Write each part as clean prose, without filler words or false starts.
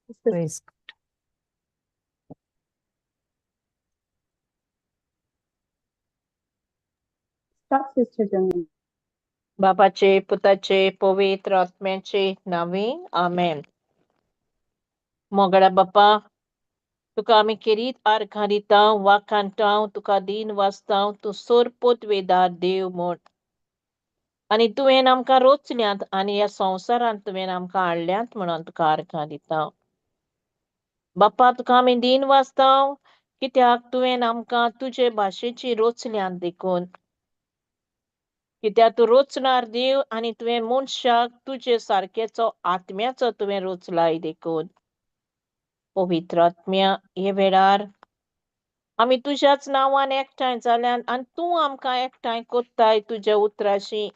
Praise. Start, Sister Joanne. बापाचे पुताचे पवित्र आत्म्याचे नांवे आमेन. मोगडा बापा, तुका आमी खेरीत आर्गां दिता, वाखाणटा, तुका दीन वाचता, तूं सोरपोत वेदार देव म्हूण. आनी तुवें आमकां रोचल्यात आनी ह्या संवसारांत तुवें आमकां हाडल्यात म्हणून तुका आर्गां दिता. बाप्पा, तुका आमी दीन वाचता कित्याक तुवें आमकां तुजे भाशेची रोचल्यात देखून. कित्याक तूं रोचणार देव आनी तुवें मनशाक तुजे सारकेचो आत्म्याचो तुवें रोचलाय देखून. पवित्र आत्म्या, हे वेळार आमी तुज्याच नांवान एकठांय जाल्यान आनी तूं आमकां एकठांय कोत्ताय तुज्या उतराशी,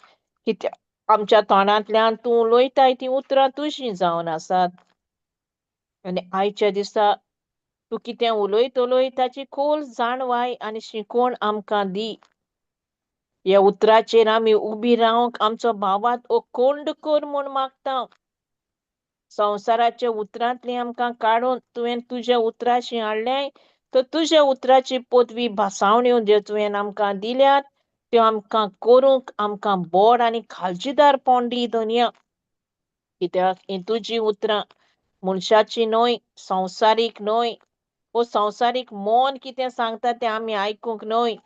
कित्याक आमच्या तोंडांतल्यान तूं उलयताय तीं उतरां तुजीं जावन आसात. आनी आयच्या दिसा तूं कितें उलयतलोय ताची खोल जाणवाय आनी शिकवण आमकां दी. ह्या उतराचेर आमी उबी रावंक आमचो भावात अखंड कर म्हूण मागता. संवसाराच्या उतरांतली आमकां काडून तुवें तुज्या उतराशी हाडलें तर तुज्या उतराची पदवी भासावण्यो ज्यो तुवें आमकां दिल्यात त्यो आमकां करूंक आमकां बोड आनी खालजीदारपण दी धनया. कित्याक हीं तुजीं उतरां मनशाची न्हय, संवसारीक न्हय, वो संवसारीक मन कितें सांगता तें आमी आयकूंक न्हय,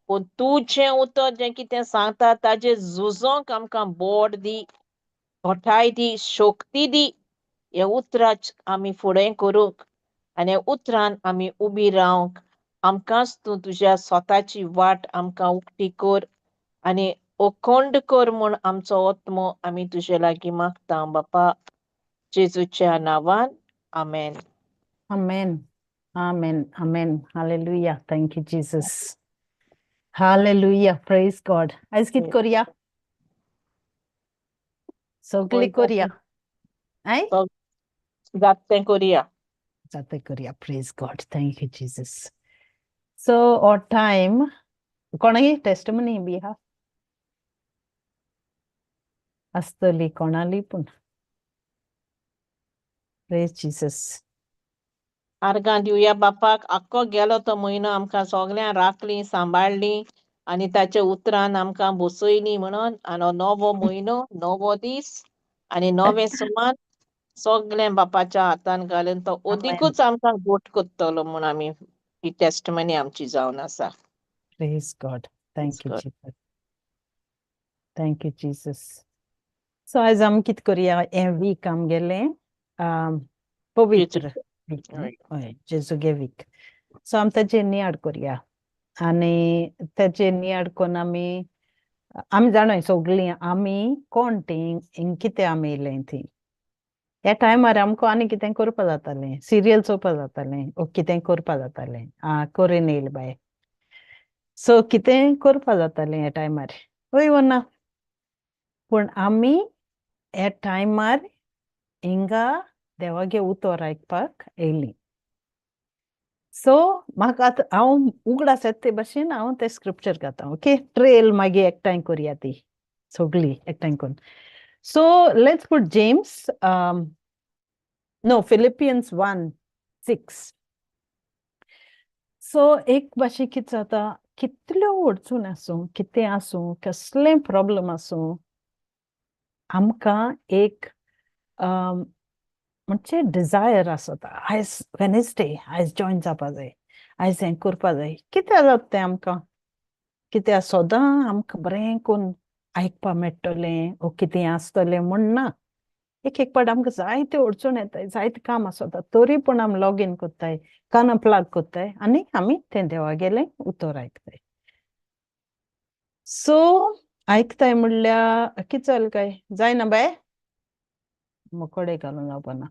पूण तुजें उतर जें कितें सांगता ताजें झुजोंक आमकां बोड दी, घटाय दी, शक्ती दी. ह्या उतराच आमी फुडें करूंक आनी ह्या उतरान आमी उबी रावंक आमकांच तूं तुज्या स्वताची वाट आमकां उक्ती कर आनी अखंड कर म्हूण आमचो आत्मो आमी तुजे लागीं मागता बापा, जेजूच्या नांवान, आमेन. Amen. Amen. Amen. Hallelujah. Thank you, Jesus. Hallelujah. Praise God. आयज कित करुया? सगळी करुया. I? जात तें करुया. जाते करुया. Praise God. Thank you, Jesus. So, our time, कोणागी testimony बी आहा? आसतली कोणाली पूण. Praise Jesus. आर्गां दिवया बापाक. आख्खो गेलो तो म्हयनो आमकां सगल्यांक राखली, सांबाळ्ळी आनी ताच्या उतरान आमकां बसयली म्हणून. आनी नवो म्हयनो, नवो दीस आनी नवें सुमान सगळें बापाच्या हातान घालून तो अदिकूच आमकां गोट करतलो म्हूण आमी ही टेस्टमनी आमची जावन आसा. Praise God. Thank you, God. Jesus. Thank you, Jesus. So, आयज आमी कित करुया? हें वीक आमगेलें पवित्र वीक, हय, जेजूगे वीक. सो आमी ताजेर नियाळ करुया आनी ताजेर नियाळ करून आमी आमी जाणोय सगळीं आमी कोण तीं, हिंग कितें आमी येयलें थंय. ह्या टायमार आमकां आनी कितें करपा जातालें, सिरियल चोवपा जातालें ओ कितें करपा जातालें, आं करून येयलें बाय. सो कितें करपा जातालें ह्या टायमार, हय वो ना? पूण आमी ह्या टायमार हिंगा देवागे उतर आयकपाक येयलीं. सो म्हाका आतां हांव उगडास येता ते भाशेन हांव तें स्क्रिप्चर घाता, ओके? ट्रेल मागीर एकठांय करुया ती सगळी एकठांय करून. So let's put James, no, Philippians 1:6. So एक भाशे कितें जाता, कितल्यो अडचण आसूं, कितें आसूं, कसलें प्रॉब्लम आसूं, आमकां एक म्हणजे डिजायर आसता, आयज वेनसडे, आयज जॉयन जावपा जाय, आयज हें करपा जाय. कितें जाता तें आमकां, कित्याक सदां आमकां बरें करून आयकपा मेळटलें ओ कितें आसतलें म्हूण ना. एक एक पाट आमकां जायते अडचण येताय, जायते काम आसता, तरी पूण आमी लॉगीन करताय, कानां प्लग करताय आनी आमी तें देवागेलें उतर आयकताय. सो आयकताय म्हणल्यार कितें जालें काय, जायना बाय, मोकडे घालून जावपाना.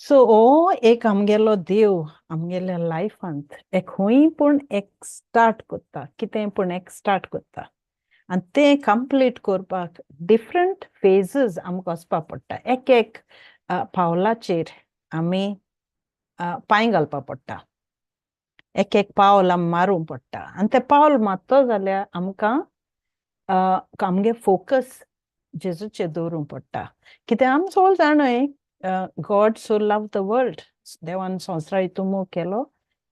सो हो एक आमगेलो देव आमगेल्या लायफांत एक खंय पूण एक स्टार्ट करता, कितें पूण एक स्टार्ट करता आनी तें कंप्लीट करपाक डिफरंट फेजीस आमकां वचपा पडटा. एक एक पावलाचेर आमी पांय घालपा पडटा, एक एक पावल आमी मारूंक पडटा आनी तें पावल मारतो जाल्यार आमकां आमगे फोकस जेजूचेर दवरूंक पडटा. कित्याक आमी सगळे जाणय God so love the world, देवान संवसार हितू मोग केलो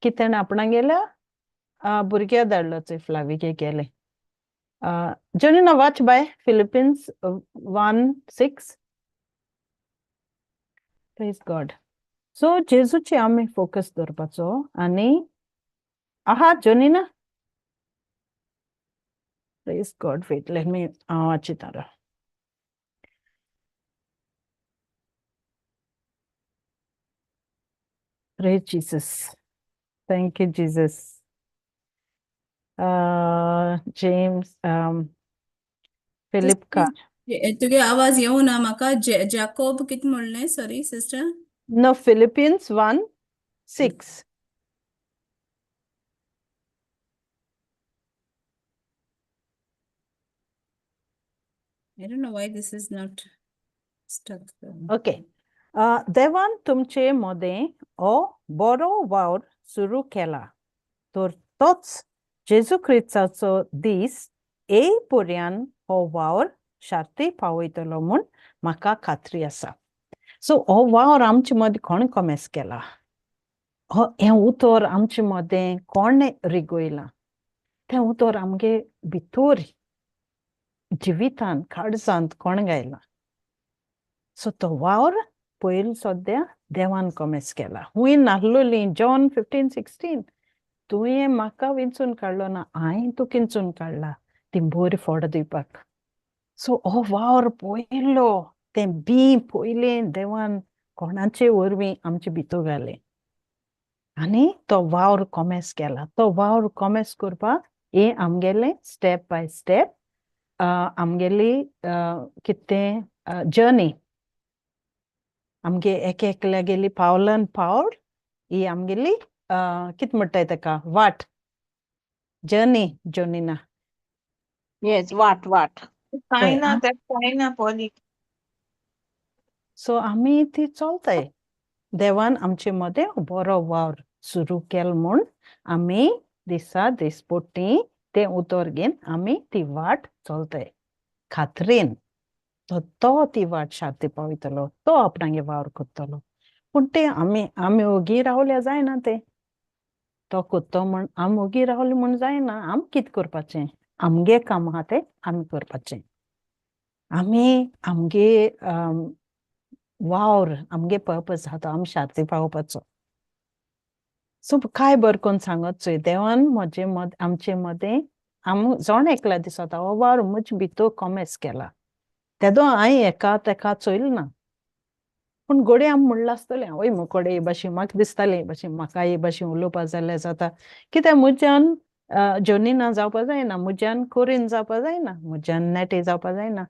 की तेणें आपणागेल्या भुरग्या धाडलो चोय फ्लाविके गेले. Jonina watch by Philippians 1:6. Praise God. So जेजूचे आमी फोकस दवरपाचो आनी आहा Jonina. Praise God. Wait, let me हांव वाचिता. Praise Jesus. Thank you, Jesus. James, Philip Carr. तुगे आवाज येवना म्हाका. जाकोब कितें म्हणलें? Sorry sister. No, Philippians 1:6. I don't know why this is not stuck. Okay. देवान तुमचे मदें हो बरो वावर सुरू केला तर तोच जेजू क्रिस्ताचो दीस येय पर्यान हो वावर शार्ती पावयतलो म्हूण म्हाका खात्री आसा. सो हो वावर आमचे मदें कोणें कोमेस केला, हो हें उतर आमचे मदें कोणें रिगयलां, तें उतर आमगे भितर जिवितान काळजांत कोण गायला. सो तो वावर पयलीं सद्या देवान कोमेस केला. हुंय नासलोली जॉन 15:16, तुवें म्हाका विंचून काडलो ना, हांवें तुका विंचून काडला ती बरी फोड दिवपाक. सो हो वावर पयलो, तें बी पयलें देवान कोणाचे वरवीं आमचे भितर घालें आनी तो वावर कोमेस केला. तो वावर कोमेस करपाक हें आमगेलें स्टेप बाय स्टेप आमगेली कितें जर्नी, आमगे एक एकल्यागेली पावलान पावल ही आमगेली कितें म्हणटाय तेका वाट, जर्नी. जोनिना. येस, वाट वाट. कांय ना, तें कांय ना पॉली. सो आमी ती चलताय. देवान आमचे मदें बरो वावर सुरू केलो म्हूण आमी दिसा दिसपट्टी तें उतर घेवन आमी ती वाट चलताय खात्रेन. तो ती वाट शांती पावयतलो, तो आपणागे वावर करतलो. पूण तें आमी आमी ओगी रावल्या जायना, तें तो करतो म्हूण आमी ओगी रावले म्हूण जायना. आमी कितें करपाचें, आमगे काम आहा तें आमी करपाचें. आमी आमगे वावर, आमगे पर्पज आहा तो आमी शांती पावोवपाचो. सो काय बरें करून सांगत चोय, देवान म्हजे मद आमचे मदें आम जण एकल्या दिसता हो वावर म्हजे भितर कोमेस केला. तेदो हांवें एका तेका चोयलें ना, पूण घडये आमी म्हणलां आसतलें, वय मुकोडे हे भाशेन म्हाका दिसतालें, हे भाशेन म्हाका हे भाशेन उलोवपा जाल्यार जाता. कित्याक म्हज्यान जोनिना जावपा जायना, म्हज्यान कोरीन जावपा जायना, म्हज्यान नेटे जावपा जायना.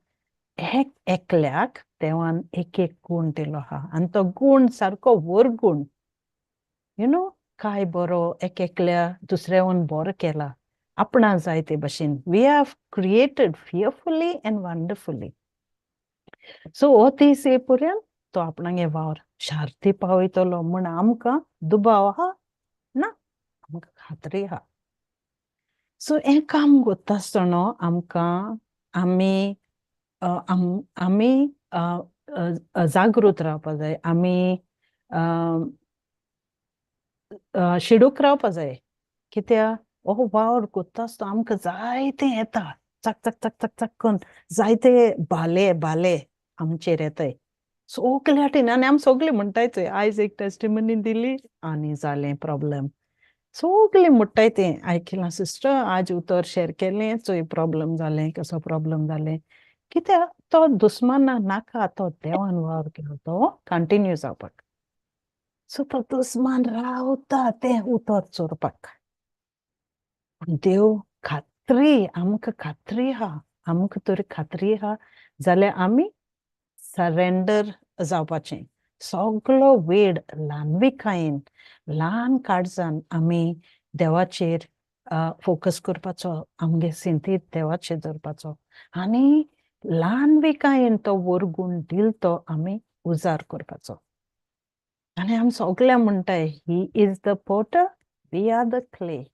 एक एकल्याक देवान एक एक गूण दिलो आहा आनी तो गूण सारको वरगूण, you know, काय बरो एक एकल्या दुसऱ्यावन बरो केला आपणा जाय ते भाशेन. We are created fearfully and wonderfully. So हो दीस ये पर्यंत तो आपणागे वावर शार्ती पावयतलो म्हूण आमकां दुबाव आहा ना, आमकां खात्री आहा. सो हें काम करता आसतना आमकां आमी आमी जागृत रावपा जाय, आमी शिडूक रावपा जाय. कित्याक हो वावर करता आसतना आमकां जायतें येता, चक चक चक चक चक करून जायते भाले भाले आमचेर येताय सगळे वाटेन. आनी आमी सगळे म्हणटाय चोय, आयज एक टेस्टिमनी दिली आनी जालें प्रॉब्लम. सगळे म्हणटाय तें आयकलां सिस्टर, आज उतर शेर केलें चोय प्रॉब्लम जालें, कसो प्रॉब्लम जालें. कित्याक तो दुस्माना नाका, तो देवान वावर केलो तो कंटिन्यू जावपाक. सो तो दुस्मान रावता तें उतर चोरपाक. पूण देव खात्री, आमकां खात्री आहा, आमकां तरी खात्री आहा जाल्यार आमी सरेंडर जावपाचें. सगलो वेळ ल्हानविकायेन ल्हान काळजान आमी देवाचेर फोकस करपाचो, आमगे सिंतीत देवाचेर दवरपाचो आनी ल्हानविकायेन तो वरगूण दिल तो आमी उजार करपाचो. आनी आमी सगळे म्हणटाय, he is the potter, we are the clay.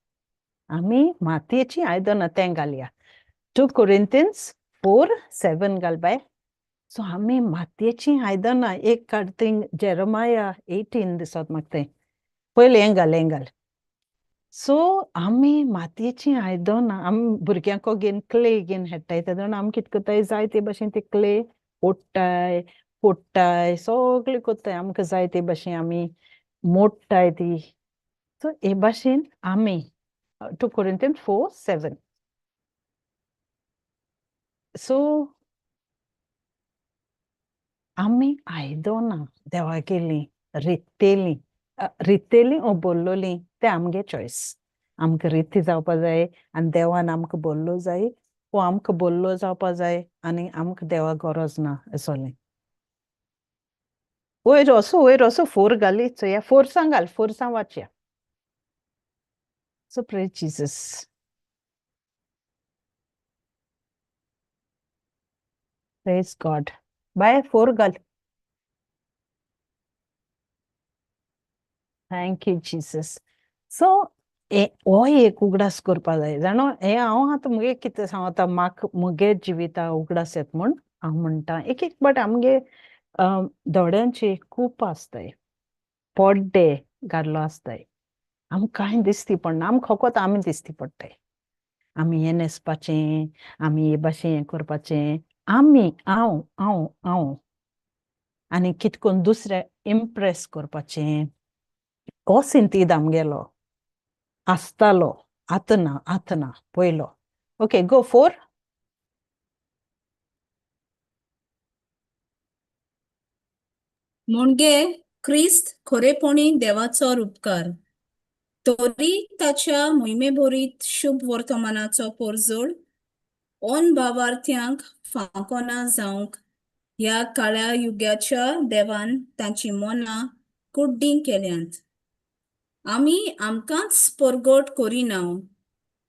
आमी मातयेची आयदनां तें घालया. 2 Corinthians 4:7 घाल बाय. सो आमी मातयेचीं आयदनां एक काड थिंग जेरमाया 18 दिसत म्हाका तें पयलें हें घाल हें घाल. सो आमी मातयेचीं आयदनां आमी भुरग्यांक घेवन क्ले घेवन खेळटाय तेदोना आमी कितें करताय जाय ते भशेन ते क्ले ओडटाय फोडटाय सगळें करताय आमकां जाय ते भशेन आमी मोडटाय ती. सो हे भाशेन आमी 2 Corinthians 4:7. सो आमी आयदनां देवागेलीं रित्तेलीं रित्तेलीं ओ बोल्लोलीं तें आमगे चॉयस. आमकां रिती जावपा जाय आनी देवान आमकां बोल्लो जाय वो आमकां बोल्लो जावपा जाय आनी आमकां देवा गरज ना असोलें. वयर असो वयर असो 4 घाली चोया 4 घाल 4 वाचया. So praise Jesus. Praise God. Bye 4 घाल. Thank you Jesus. सो हो एक उगडास करपा जाय जाणो. हें हांव आतां मुगे कितें सांगता म्हाका मुगे जिविता उगडास येता म्हूण हांव म्हणटा. एक एक फावट आमगे दोळ्यांची खूप आसताय पड्डे घाल्लो आसताय आमकां कांय दिसती पडना आमकां फकत आमी दिसती पडटाय. आमी हें न्हेसपाचें आमी हे भाशेन हें करपाचें आमी हांव हांव हांव आनी कितें करून दुसऱ्या इम्प्रेस करपाचें हो सिंतीद आमगेलो आसतालो. आतां ना आतां ना पयलो. Okay go 4. म्हणजे क्रिस्त खरेपणी देवाचो रुपकार तरी ताच्या मोहिमेभरीत शुभ वर्तमानाचो पोरजोड अनभावार्थ्यांक फांकोना जावंक ह्या काळ्या युगाच्या देवान तांची मनां कुड्डीं केल्यांत. आमी आमकांच परगट करिना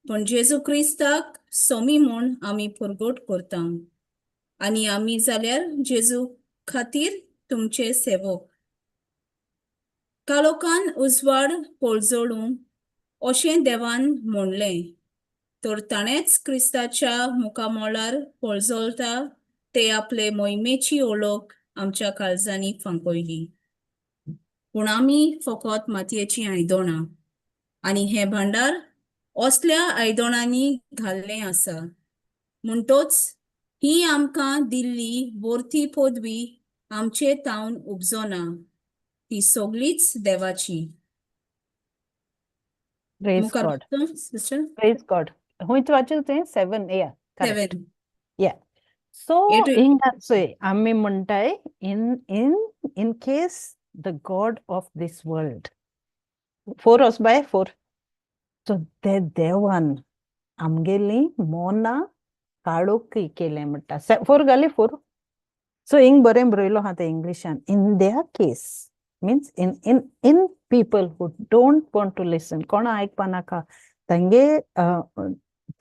पूण जेजू क्रिस्ताक सोमी म्हूण आमी परगट करता आनी आमी जाल्यार जेजू खातीर तुमचे सेवक. कालोकान उजवाड पोळजोडूं अशें देवान म्हणलें तर ताणेंच क्रिस्ताच्या मुखामळार पोळजोळटा ते आपले मोहिमेची ओळख आमच्या काळजांनी फांकयली. पूण आमी फकत मातयेचीं आयदनां आनी हें भांडार असल्या आयदनांनी घाल्लें आसा म्हणटोच ही आमकां दिल्ली वर्थी पदवी आमचे तावन उपजोना ती सगळीच देवाची. Praise God. Sister praise God. खंयच वाचल तें 7 या करेक्ट. 7. या सो हिंगा चोय आमी म्हणटाय in in in case the God of this world 4 us by 4. So ते देवान आमगेली मोना काळोखी केलें म्हणटा. 4 घाली 4. सो हिंग बरें बरयलो आहा तें इंग्लिशान. In their case means in in in people who don't want to listen कोणा आयकपा नाका तांगे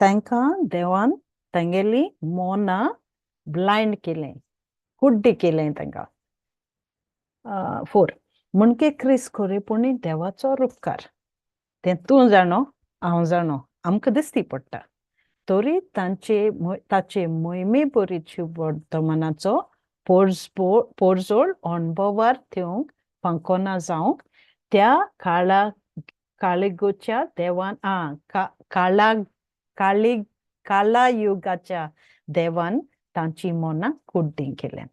तांकां देवान तांगेली मोना ब्लायंड केलें कुड्डी केलें तांकां. 4 म्हणजे क्रिस्त खरेपणी देवाचो रुपकार तें तूं जाणो हांव जाणो आमकां दिसती पडटा तरी तांचे ताचे मोहिमे बरीच वर्तमानाचो पोरजोड अणभवार थेवंक फांकोना जावंक त्या काळा काळिगोच्या देवान काळा काळी काला युगाच्या देवान तांची मनां कुड्डीं केल्यां.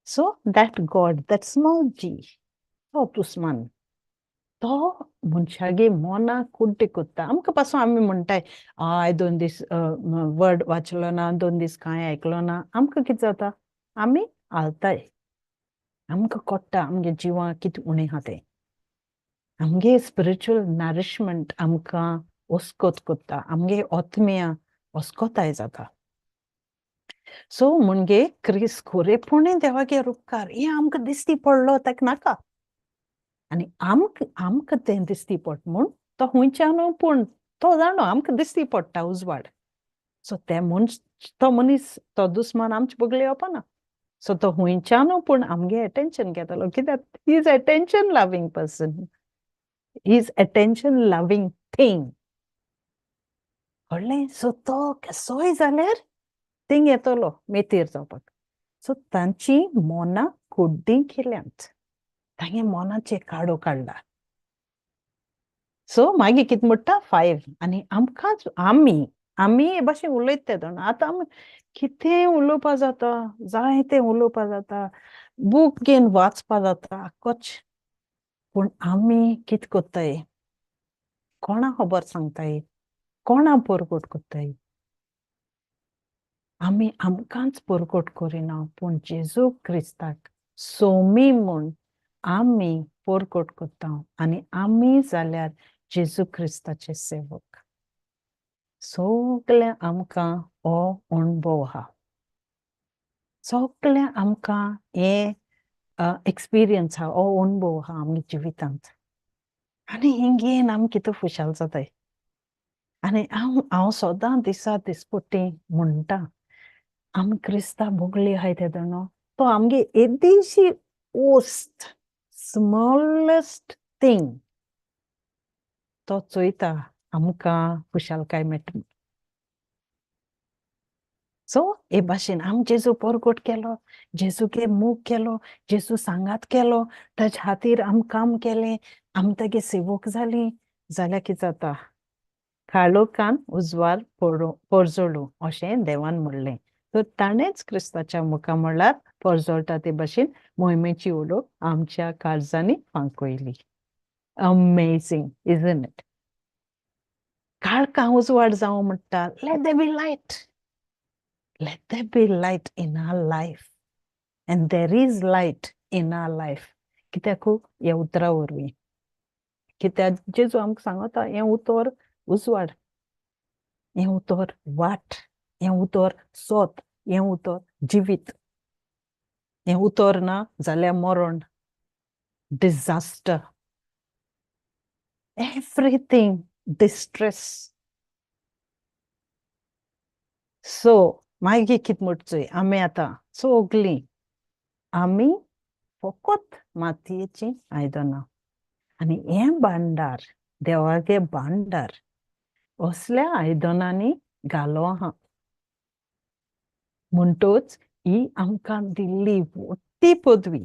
So that God that small G तो दुस्मान तो मनशागे मनां कुड्डी कोत्ता. आमकां पासून आमी म्हणटाय I 2 दीस वर्ड वाचलो ना 2 दीस कांय आयकलो ना आमकां कितें जाता आमी हालताय. आमकां कळटा आमगे जिवां कितें उणें आहा तें. आमगे स्पिरिच्युअल नरिशमेंट आमकां ओस्कोत कोत्ता आमगे आत्म्या ओस्कोताय जाता. सो म्हणजे क्रिस्त खरेपणी देवागे रुपकार हें आमकां दिसती पडलो ताका नाका आनी आमकां आमकां तें दिसती पड म्हूण तो खंयच्यानू पूण तो जाणो आमकां दिसती पडटा उजवाड. सो ते मनस तो मनीस तो दुस्मान आमचे बगले येवपाना. सो तो खंयच्यानू पूण आमगे एटेन्शन घेतलो कित्याक he is attention loving person he is attention loving thing कळ्ळें. सो तो कसोय जाल्यार थिंग येतलो मेतीर जावपाक. सो तांची मनां कुड्डीं केल्यांत, तांगे मनाचे काडो काडला. सो मागीर कितें म्हणटा 5 आनी आमकांच आमी आमी हे भाशेन उलयता तेदोना. आतां आमी कितें उलोवपा जाता, जायतें उलोवपा जाता, बूक घेवन वाचपा जाता आक्कोच, पूण आमी कितें कोत्ताय? कोणा खबर सांगताय? कोणा परगट कोत्ताय? आमी आमकांच परगट करिना, पूण जेजू क्रिस्ताक सोमी म्हूण आमी परगट कोत्ता आनी आमी जाल्यार जेजू क्रिस्ताचे सेवक. सगळें आमकां हो अणभव आहा, सगळें आमकां हें एक्सपिरियन्स आहा, हो अणभव आहा आमच्या जिवितांत. आनी हिंगेन आमी कितें खुशाल जाताय. आनी हांव हांव सदां दिसा दिसपट्टी म्हणटा, आमी क्रिस्ता भोगली आहाय तेदोना तो आमगे येदीशी वस्त, स्मॉलेस्ट थींग, तो चोयता आमकां खुशालकाय मेळटा. सो हे भाशेन आमी जेजू परगट केलो, जेजूगे मोग केलो, जेजू सांगात केलो, ताजे खातीर आमी काम केलें, आमी तागे सेवक जालीं, जाल्यार कितें जाता? काळोखान उजवाड परजळूं अशें देवान म्हणलें. तर ताणेंच क्रिस्ताच्या मुखामळार परजळटा ते भाशेन मोहिमेची उलोवप आमच्या काळजांनी फांकयली. Amazing, isn't it? काळखां उजवाड जावं म्हणटा, let there be light. Let there be light in our life. And there is light in our life. कित्याक? ह्या उतरा वरवीं. कित्याक जेजू आमकां सांगता, हें उतर उजवाड, हें उतर वाट, हें उतर सोत, हें उतर जिवीत. हें उतर ना जाल्यार मरण, डिजास्टर, एवरीथींग डिस्ट्रेस. सो मागीर कितें म्हणचोय आमी आतां सगळीं आमी फकत मातयेचीं आयदनां आनी हें भांडार देवागे भांडार असल्या आयदनांनी घालो आहा. म्हणटच ही आमकां दिल्ली व्हडली पदवी,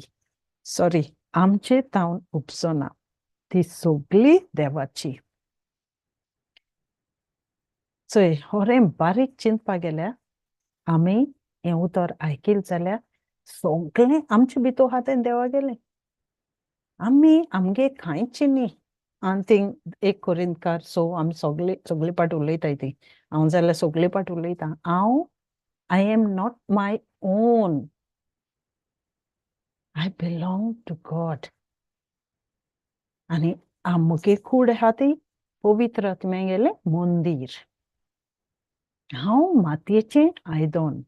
सॉरी, आमचे तावन उपसना, ती सगळी देवाची. चोय, होरें बारीक चिंतपा गेल्यार आमी हें उतर आयकील जाल्यार सगळें आमचे भितर आहा तें देवा गेलें. आमी आमगे कांयच न्ही. आनी थिंग 1 कोरिंतकार 6 आमी सगळे सगळे पाट उलयताय ती. हांव जाल्यार सगळे पाट उलयतां. हांव I am not my own. I belong to God. आनी म्हगे कूड आहा ती पवित्र आत्म्यागेलें मंदीर. हांव मातयेचें आयदन.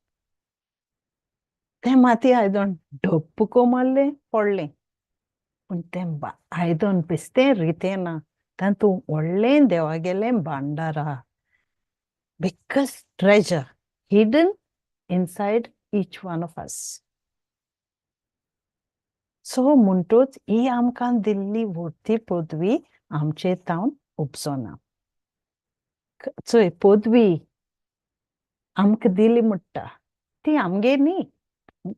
तें मातये आयदन ढप्प मारलें पडलें, पूण तें आयदन बेश्टें रितें ना, तातूंत व्हडलें देवागेलें भांडार आहा. Biggest treasure hidden inside each one of us. So म्हणटच ही आमकां दिल्ली व्हडली पदवी आमचे तावन उपसना. चोय, पदवी आमकां दिली म्हणटा ती आमगे न्ही.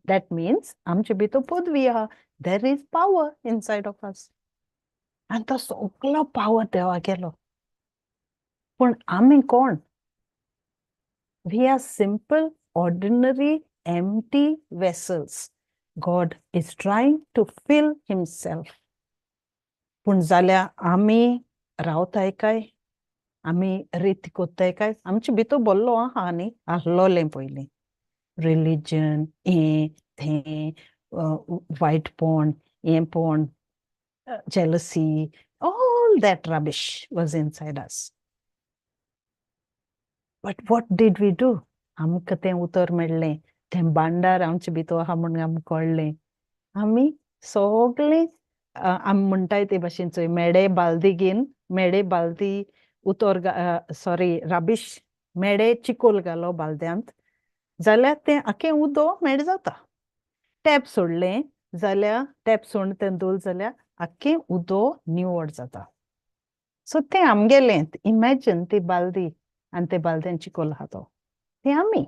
That means आमचे भितर पदवी आहा. There is power inside of us. आनी तो सगळो पावर देवा गेलो. पूण आमी कोण? We are simple, ordinary, empty vessels. God is trying to fill himself. पूण जाल्यार आमी रावताय काय? आमी रीत कोत्ताय काय? आमचे भितर बोल्लो आहा न्ही, आहलोलें पयलीं. रिलीजन, हें तें, वायटपण, हेंपण, jealousy, all that rubbish was inside us. But what did we do? आमकां तें उतर मेळ्ळें, तें भांडार आमचे भितर आहा म्हूण आमकां कळ्ळें. आमी सगळीं आमी म्हणटाय ते भाशेन, चोय, मेडे बालदी घेवन, मेडे बालदी उतर, सॉरी, रबीश, मेडे चिकोल घालो बालद्यांत जाल्यार तें आख्खें उदक मेड जाता. टॅप सोडलें जाल्यार, टॅप सोडून तें दवरलें जाल्यार आख्खें उदक निवळ जाता. सो तें आमगेलें, इमॅजीन ती बालदी आनी ते बालद्यान चिकोल आहा तो, तें आमी.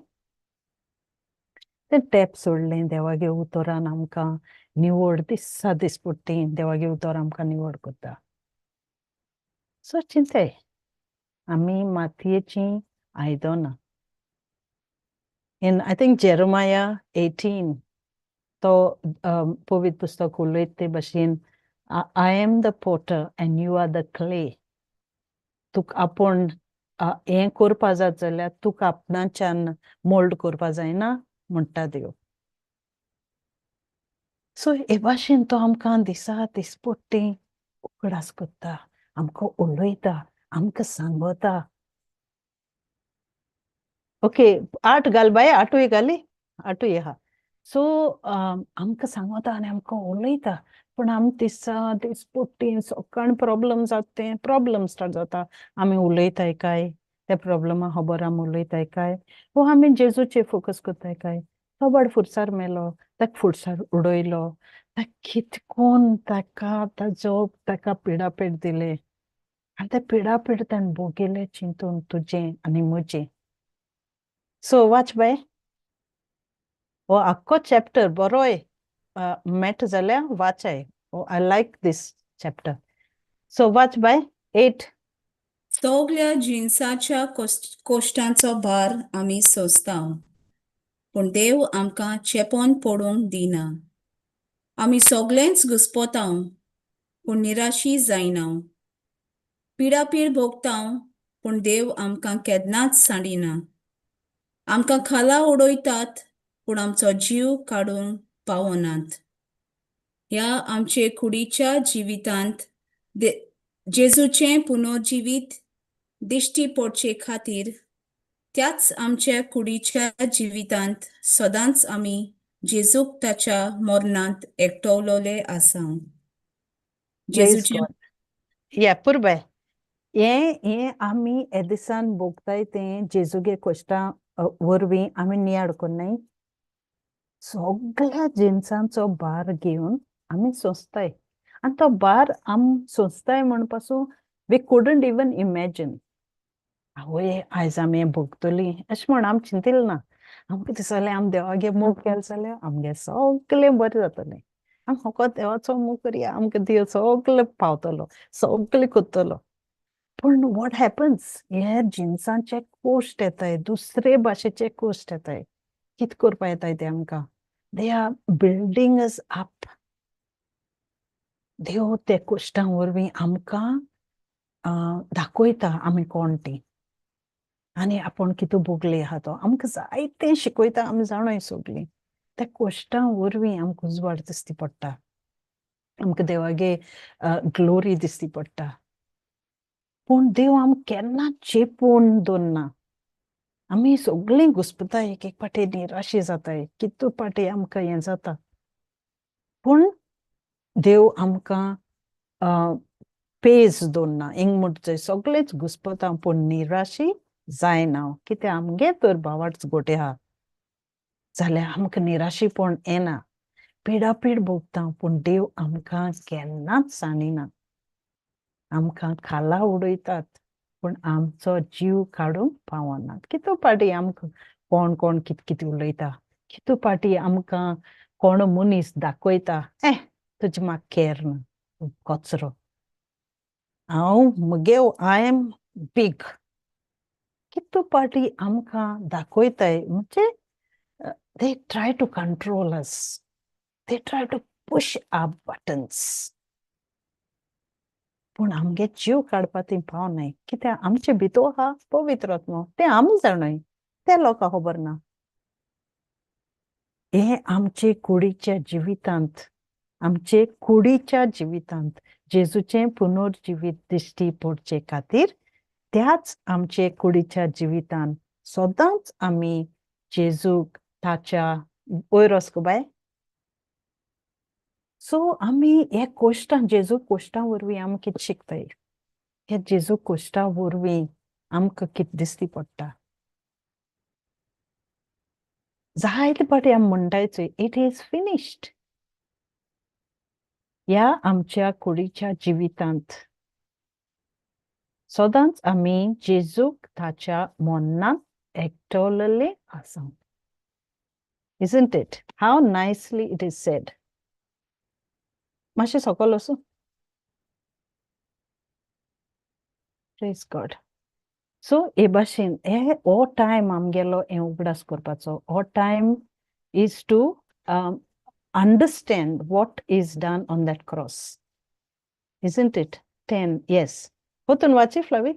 तें टॅप सोडलें देवागे उतरान आमकां निवड दिसा दिसपट्टी देवागे उतर आमकां निवड करता. सो चिंताय आमी मातयेचीं आयदनां. In I think Jeremiah 18 तो पवित्र पुस्तक उलयता ते भशेन, I am the potter and you are the clay. तुका आपूण हें करपा जात जाल्यार तुका आपणाच्यान मोल्ड करपा जायना म्हणटा देव. सो हे भाशेन तो आमकां दिसा दिसपट्टी उगडास करता, आमकां उलयता, आमकां सांगता. ओके, 8 घाल बाय, 8ूय घाली, 8ूय आहा. सो आमकां सांगता आनी आमकां उलयता, पूण आम दिसा दिसपट्टी सकाळ प्रॉब्लम जाता, तें प्रॉब्लम स्टार्ट जाता. आमी उलयताय काय त्या प्रॉब्लमा खबर आमी उलयताय काय, वो आमी जेजूचेर फोकस करताय काय. थोबाड फुरसार मेलो, ताका फुरसार उडयलो, ताका कितकोन ताका ताजो ताका पिडापीड दिले आनी ते पिडापीड ताणें भोगिले चिंतून तुजें आनी म्हजें. सो वाच बाय हो आख्खो चॅप्टर बरोय मेट जाल्यार वाचाय. I like this chapter. So वाच बाय 8. सगल्या जिनसाच्या कोश्टांचो भार आमी सोंसता, पूण देव आमकां चेपोन पडूंक दिना. आमी सगळेंच घुस्पता, पूण निराशी जायना. पिडापीड भोगता, पूण देव आमकां केन्नाच सांडिना. आमकां खाला उडयतात, पूण आमचो जीव काडूंक पावनात. ह्या आमचे कुडीच्या जिवितांत जेजूचें पुनर्जिवीत दिश्टी पडचे खातीर त्याच आमच्या कुडीच्या जिवितांत सदांच आमी जेजूक ताच्या मरणांत एकटवलोले आसा. जेजूचें या पुरबाय हें हें आमी हे दिसान भोगताय तें जेजूगे कोश्टां वरवीं आमी नियाळ कोन्नाय. सगळ्या जिनसांचो भार घेवन आमी सोंसताय आनी तो भार आम सोंसताय म्हण पासून we couldn't even imagine. आवय आयज आमी भोगतली अशें म्हण आमी चिंतिल ना. आमकां दिसलें आमी देवागे मोग केलो जाल्यार आमगे सगळें बरें जातलें, आमी फकत देवाचो मोग करया, आमकां देव सगळें पावतलो, सगळें करतलो. पूण what happens, हे जिनसांचे कोश्ट येताय, दुसरे भाशेचे कोश्ट येताय. कितें करपा येताय ते आमकां, they are building us up. देव ते कोश्टां वरवीं आमकां दाखयता आमी कोण ती आनी आपूण कितें भोगले आहा तो आमकां जायतें शिकयता. आमी जाणोय सगळीं त्या कोश्टां वरवीं आमकां उजवाड दिसती पडटा, आमकां देवागे ग्लोरी दिसती पडटा. पूण देव आमकां केन्ना चेपून दवरना. आमी सगळीं घुस्पताय, एक एक फावटी निराशी जाताय, कितू फावटी आमकां हें जाता, पूण देव आमकां पेज दवरना. हिंग म्हणटा सगळेच घुस्पता पूण निराशी जायना. कित्याक आमगे तर भावार्थ गोटे आहा जाल्यार आमकां निराशीपण येना. पिडापीड भोगता पूण देव आमकां केन्नाच सांडिना. आमकां खाला उडयतात पूण आमचो जीव काडूंक पावनात. कितू फावटी आमकां कोण कोण कित कितें उलयता, कितू फावटी आमकां कोण मनीस दाखयता, ए तुजें म्हाका केर ना, कचरो, हांव म्हगे I am big. कितू फावटी आमकां दाखयताय म्हणजे they try to control us, they try to push our buttons. पूण आमगे जीव काडपा ती पावनाय, कित्याक आमचे भितर आहा पवित्र आत्मो, तें आमी जाणय, ते लोकांक खबर ना. हें आमचे कुडीच्या जिवितांत, आमचे कुडीच्या जिवितांत जेजूचें पुनर्जिवीत दिश्टी पडचे खातीर त्याच आमचे कुडीच्या जिवितांत सदांच आमी जेजूक ताच्या वयर वचको बाय. सो आमी हे कोश्टां जेजू कोश्टां वरवीं आमी कितें शिकताय, हे जेजू कोश्टां वरवीं आमकां कितें दिसती पडटा. जायते फावटी आमी म्हणटायच it is finished. ह्या आमच्या कुडीच्या जिवितांत सदांच आमी जेजूक ताच्या मरणांत एकटवलेले आसा. Isn't it? How nicely it is said. मातशें सकयल वचूं. Praise God. सो हे भाशेन हे हो टायम आमगेलो हें उगडास करपाचो. हो time is to understand what is done on that cross. Isn't it? 10, yes. परतून वाची फ्लावी.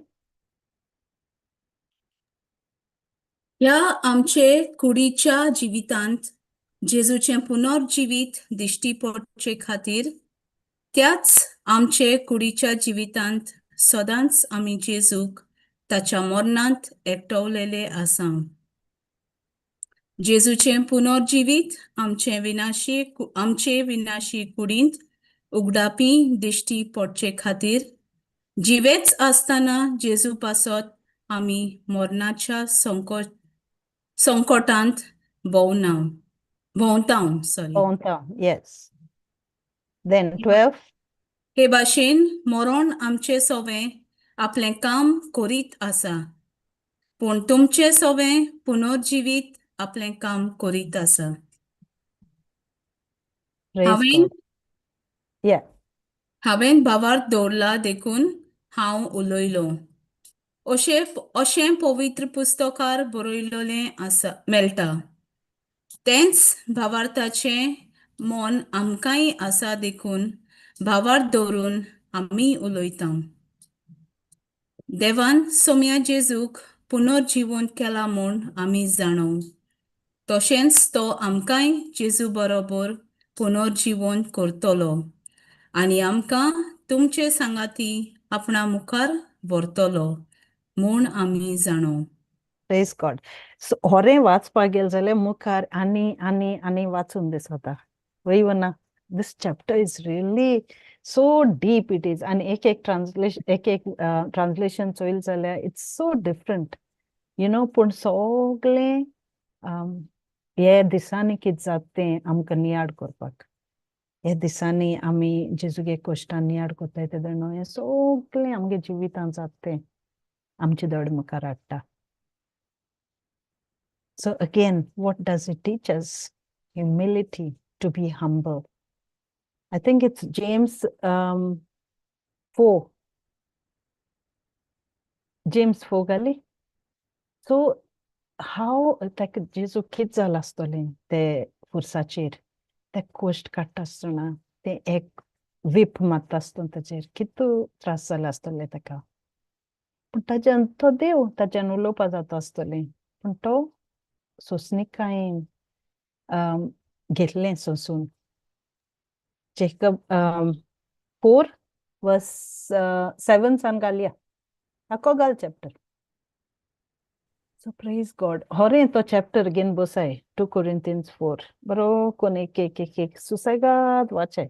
ह्या आमचे कुडीच्या जिवितांत जेजूचें पुनर्जिवीत दिश्टी पडचे खातीर त्याच आमचे कुडीच्या जिवितांत सदांच आमी जेजूक ताच्या मरणांत एकटवलेले आसा. जेजूचें पुनर्जिवीत आमचे विनाशी कुडींत उगडापी दिश्टी पडचे खातीर जिवेच आसतना जेजू पासत आमी मरणाच्या संकटांत भोंवना भोंवता, सॉरी. भोंवता, yes. Then 12. हे भाशेन मरण आमचे सवें आपलें काम करीत आसा, पूण तुमचे सवें पुनर्जिवीत आपलें काम करीत आसा. Praise हांवें God. Yeah. हांवें भावार्थ दवरला देखून हांव उलयलों, अशें अशें पवित्र पुस्तकार बरयलेलें आसा मेळटा. तेंच भावार्थाचें मन आमकांय आसा देखून भावार्थ दवरून आमी उलयता. देवान सोम्या जेजूक पुनर्जिवंत केला म्हूण आमी जाणो, तशेंच तो आमकांय जेजू बरोबर पुनर्जिवंत करतलो आनी आमकां तुमचे सांगाती आपणा मुखार व्हरतलो म्हूण आमी जाणो. Praise God. So होरें वाचपाक गेलें जाल्यार मुखार आनी आनी आनी वाचून दिसता. वय वना. This chapter is really so deep it is. आनी एक एक ट्रान्सलेशन, एक एक ट्रान्सलेशन चोयल जाल्यार it's so different. You know, पूण सगळें हे दिसांनी कितें जाता तें आमकां नियाळ करपाक. हे दिसांनी आमी जेजूगे कश्टां नियाळ करताय तेदोन न्हू हें सगळें आमगे जिवितांत जाता तें आमचे दोळे मुखार हाडटा. So again, what does it teach us? Humility, to be humble. I think it's James 4. James 4 घाली. So how ताका जेजू कितें जालां आसतलें ते खुर्साचेर, ते कश्ट काडटा आसतना, ते एक वीप मारता आसतना ताचेर कितू त्रास जाले आसतले ताका. पूण ताज्यान तो देव, ताज्यान उलोवपा जाता आसतलें, पूण तो सोंसणीकायेन घेतलें सोंसून. Jacob 4 verse 7 सान घालया, आख्खो घाल चॅप्टर. So praise God. होरें तो चॅप्टर घेवन बसाय, 2 Corinthians 4. बरो कोन एक एक एक एक सुसेगाद वाचाय.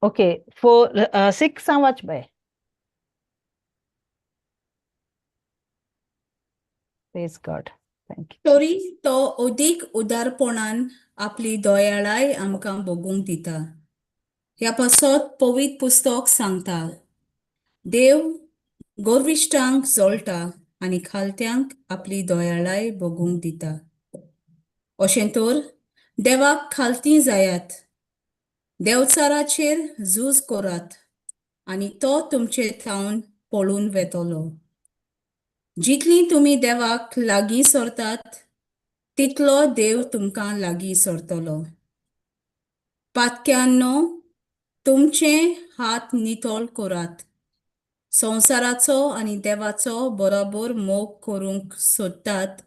ओके, 4 6 वाच बाय. Praise God. Thank you. तरी तो अदीक उदारपणान आपली दयाळाय आमकां भोगूंक दिता. ह्या पासत पवित्र पुस्तक सांगता, देव गोरविश्टांक जळटा आनी खालत्यांक आपली दयाळाय भोगूंक दिता. अशें तर देवाक खालती जायात, देवचाराचेर झूज करात आनी तो तुमचे थावन पळून वेतलो. जितली तुमी देवाक लागीं सरतात तितलो देव तुमकां लागीं सरतलो. पातक्यांनो, तुमचे हात नितळ करात. संवसाराचो आनी देवाचो बरोबर मोग करूंक सोदतात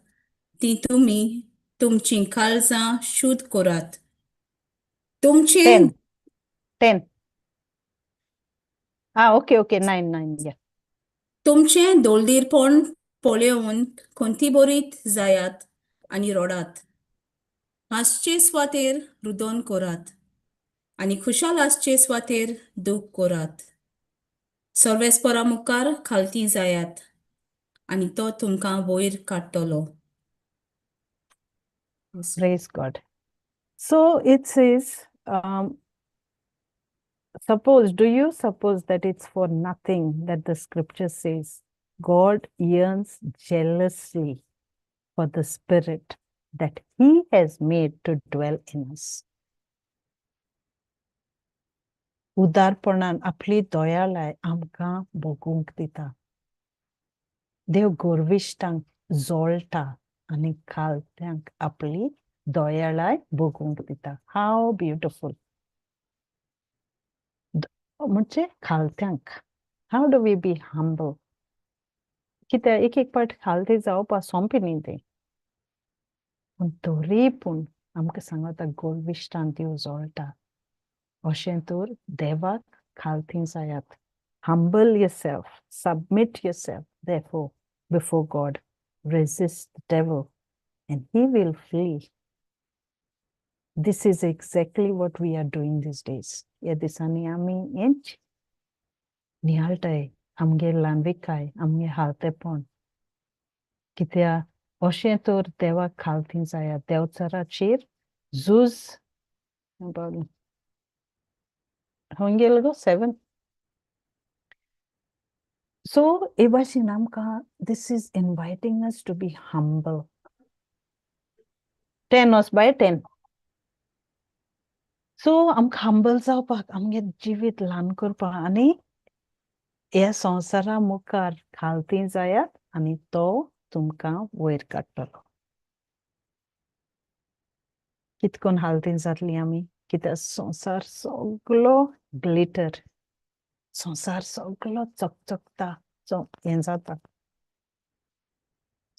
ती तुमी तुमचीं काळजां शुद्ध करात. तुमचे 10. 10. Ah, okay, okay, 9, 9, yeah. तुमचें दोलदीरपण पळोवन खंतीभरीत जायात आनी रडात. हांसचे सुवातेर रुदन करात आनी खुशाल आसचे सुवातेर दूख करात. सर्वेस्परा मुखार खालती जायात आनी तो तुमकां वयर काडटलो. Praise God. So it says, suppose, do you suppose that it's for nothing that the scripture says God yearns jealously for the spirit that he has made to dwell in us. उदारपणान आपली दयाळाय आमकां भोगूंक दिता. देव गोरविश्टांक जोळटा आनी खालत्यांक आपली दयाळाय भोगूंक दिता. How beautiful. म्हणजे खालत्यांक. How do we be humble? कित्याक एक एक पाट खालते जावपा सोंपें न्ही तें, पूण तरी पूण आमकां सांगता गोरविश्टान देव जोळटा. अशें तर देवाक खालती जायात. Humble yourself, submit yourself therefore before God, resist the devil and he will flee. This is exactly what we are doing these days. ह्या दिसांनी आमी हेंच नियाळटाय, आमगे ल्हानविकाय, आमगे हालतेपण. कित्याक अशें तर देवाक खालती जायात, देवचाराचेर झूज. खंय गेलो गो? 7. सो हे भाशेन आमकां this is inviting us to be humble. 10 was by 10. So आमकां हंबल जावपाक, आमगे जिवीत ल्हान करपाक आनी ह्या संवसारा मुखार खालती जायात आनी तो तुमकां वयर काडटलो. कितकोन हालतीन जातली आमी? कित्याक संवसार सगलो ग्लिटर, संवसार सगलो चकचकता, हें जाता,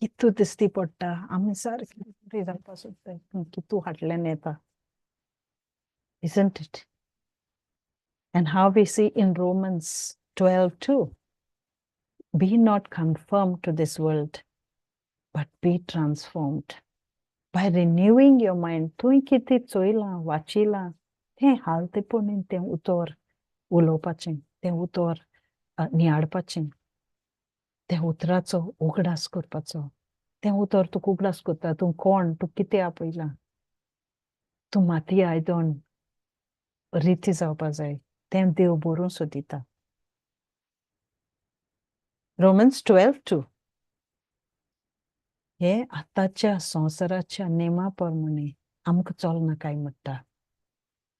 कितू दिश्टी पडटा. आमी सारके जावपाक सोदताय पूण कितू हाडल्यान येता. Isn't it? And how we see in Romans 12:2, be not conformed to this world, but be transformed by renewing your mind. तुवें कितें चोयलां, वाचिलां, तें हालतेपणीन तें उतर उलोवपाचें, तें उतर नियाळपाचें, त्या उतराचो उगडास करपाचो. तें उतर तुका उगडास करता, तूं कोण, तूं कितें आपयलां, तूं माती आयदन रिती जावपा जाय. तें देव बरोवन सोदिता. Romans 12:2. हे आतांच्या संवसाराच्या नेमा प्रमाणे आमकां चलना काय म्हणटा.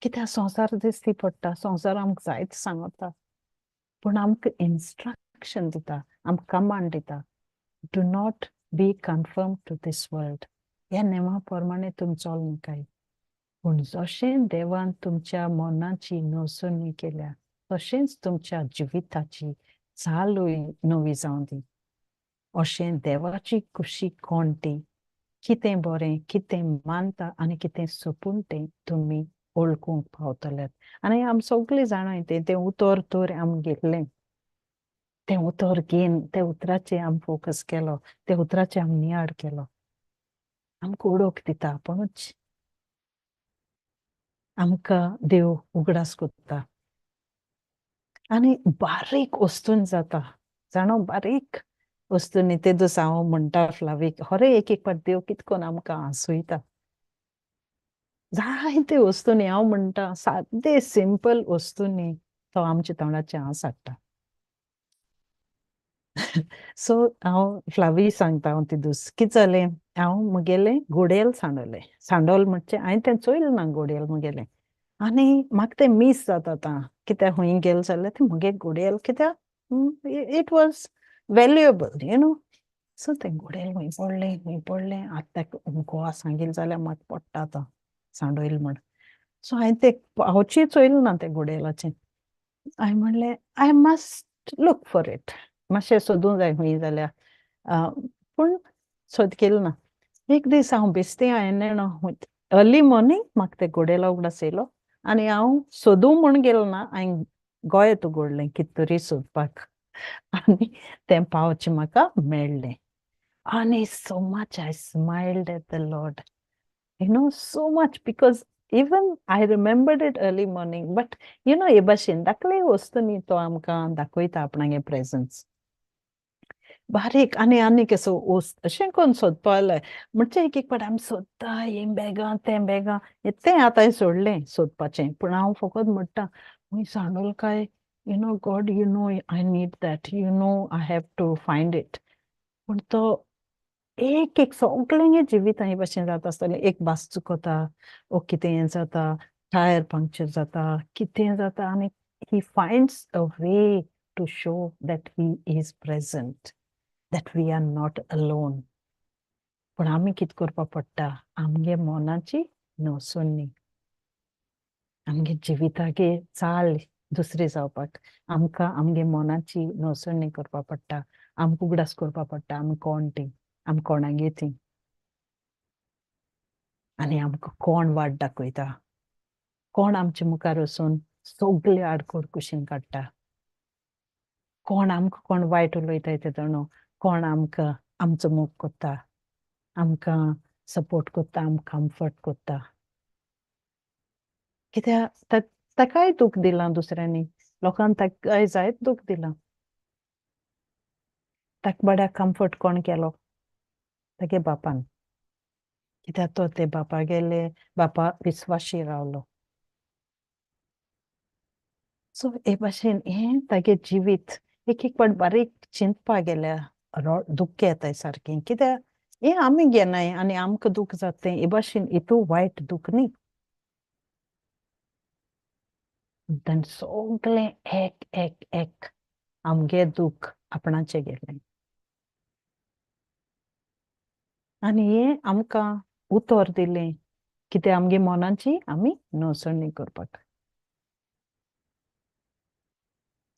कित्याक संवसार दिश्टी पडटा, संवसार आमकां जायत सांगता, पूण आमकां इन्स्ट्रक्शन दिता, आमकां कमांड दिता, do not be conform to this world. ह्या नेमा प्रमाणे तुमी चलनाकाय, पूण जशें देवान तुमच्या मनाची नवसणी केल्या तशेंच तुमच्या जिविताची चालूय नवी जावं दी. अशें देवाची खुशी कोण ती, कितें बरें, कितें मानता आनी कितें सोंपून तें तुमी वळखूंक पावतले. आनी आमी सगळीं जाणां तें तें उतर तर आमी घेतलें, तें उतर घेवन त्या उतराचेर आमी फोकस केलो, त्या उतराचेर आमी नियाळ केलो, आमकां ओळख दिता आपुणूच, आमकां देव उगडास करता. आनी बारीक वस्तून जाता जाणो, बारीक वस्तूंनी. ते दिसा हांव म्हणटा फ्लावीक, हरे एक एक पाट देव कितकोन आमकां हांसयता जायते वस्तूंनी. हांव म्हणटा सादे सिंपल वस्तूंनी तो आमच्या तोंडाचेर हांस हाडटा. सो हांव फ्लावी सांगता, हांव ते दीस कितें जालें, हांव म्हगेलें गोडेल सांडवलें. सांडवलें म्हणचे हांवें तें चोयलें ना गोडेल म्हगेलें, आनी म्हाका तें मीस जाता आतां. कित्याक खंय गेलें जाल्यार तें म्हगे गोडेल, कित्याक it was valuable you know. So तें गोडेल खंय पडलें, खंय पडलें, आतां गोवा सांगील जाल्यार म्हाका पडटा आतां सांडोयल म्हण. सो हांवें तें पावची चोयलें ना तें गोडेलाचें. हांवें म्हणलें I must look for it, मातशें सोदूंक जाय खंय जाल्यार, पूण सोद केलें ना. एक दीस हांव बेश्टें हांवें नेणो अर्ली मॉर्निंग म्हाका तें गोडेला उगडास येयलो आनी हांव सोदूं म्हूण गेलें ना, हांवें गोंयांत उगडलें कितें तरी सोदपाक आनी तें पावच म्हाका मेळ्ळें. आनी so much I smiled at the Lord, you know, so much, because even I remembered it early morning, but you know, हे भाशेन दाखले वस्तूंनी तो आमकां दाखयता आपणागे प्रेजन्स बारीक. आनी आनीक असो अशें करून सोदपा जाय म्हणजे एक एक पाट आमी सोदता हें बॅगां तें बॅगां, तें आतां हांवें सोडलें सोदपाचें. पूण हांव फकत म्हणटा खंय सांडोल काय You know God, you know I need that, you know I have to find it. पूण तो एक एक सगळ्यांगे जिवीत हे भाशेन जाता आसतलें. एक भास चुकता ओ कितें हें जाता, टायर पंक्चर जाता, कितें जाता, आनी he finds a way to show that he is present, that we are not alone. पूण आमी कितें करपा पडटा, आमगे मनाची नवसणी, आमगे जिवितागे चाल दुसरी जावपाक आमकां आमगे मनाची नवसणी करपा पडटा. आमकां उगडास करपा पडटा आमी कोण ती, आमी कोणागे ती, आनी आमकां कोण वाट दाखयता, कोण आमचे मुखार वचून सगळे आडकोड कुशीन काडटा, कोण आमकां कोण वायट उलयता ते जाणो, कोण आमकां आमचो मोग करता, आमकां सपोर्ट करता, आमकां कम्फर्ट करता. कित्याक ताकाय दूख दिलां दुसऱ्यांनी, लोकांक ताकाय जायत दूख दिलां. ताका बड्या कम्फर्ट कोण केलो, तागे बापान. कित्याक तो ते बापा गेले, बापा विस्वाशी रावलो. सो हे भाशेन हें तागे जिवीत एक एक पाट बारीक चिंतपा गेल्या दुख्ख येताय सारकें. कित्याक हें आमी घेनाय आनी आमकां दूख जाता तें हे भाशेन हितू वायट दूख न्ही. ताणें सगळें एक एक एक आमगे दूख आपणाचें गेलें. आनी हें आमकां उतर दिलें कितें आमगे मनाची आमी नवसणी करपाक.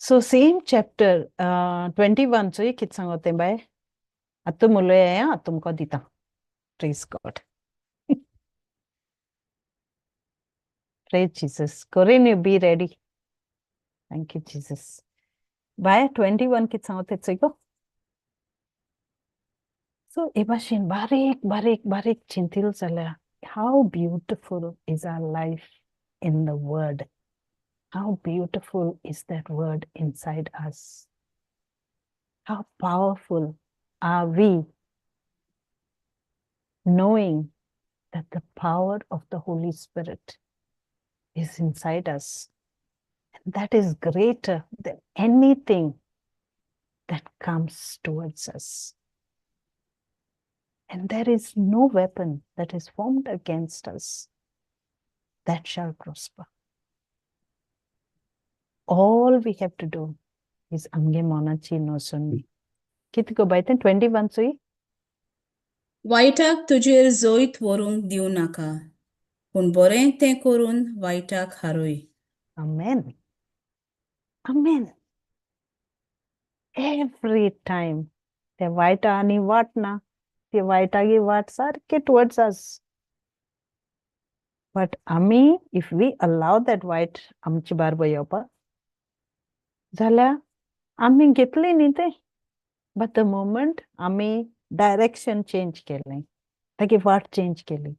सो सेम चॅप्टर 21 चोय कितें सांगता तें बाय, आतां उलया, आतां तुमकां दिता. Praise God, praise Jesus. Corinne, you be ready. Thank you Jesus. बाय 21 कितें सांगता तें चोय गो. सो हे भाशेन बारीक बारीक बारीक चिंतील जाल्यार how beautiful is our life in the word. How beautiful is that word inside us. How powerful are we knowing that the power of the Holy Spirit is inside us. And that is greater than anything that comes towards us. And there is no weapon that is formed against us that shall prosper. All we have to do is आमगे मनाची नवसणी. कितें गो बाय तें 21 चोय. वायटाक तुजेर जैत व्हरूंक दिवं नाका, पूण बरें तें करून वायटाक हारय. Amen. Amen. Every time ते वायटा आनी वाट ना, ते वायटागी वाट सारके टुवर्ड्स अस. बट आमी if we allow that वायट आमचे बारबर येवपाक जाल्यार आमी घेतली न्ही तें. बट the moment आमी डायरेक्शन चेंज केलें, तागी वाट चेंज केली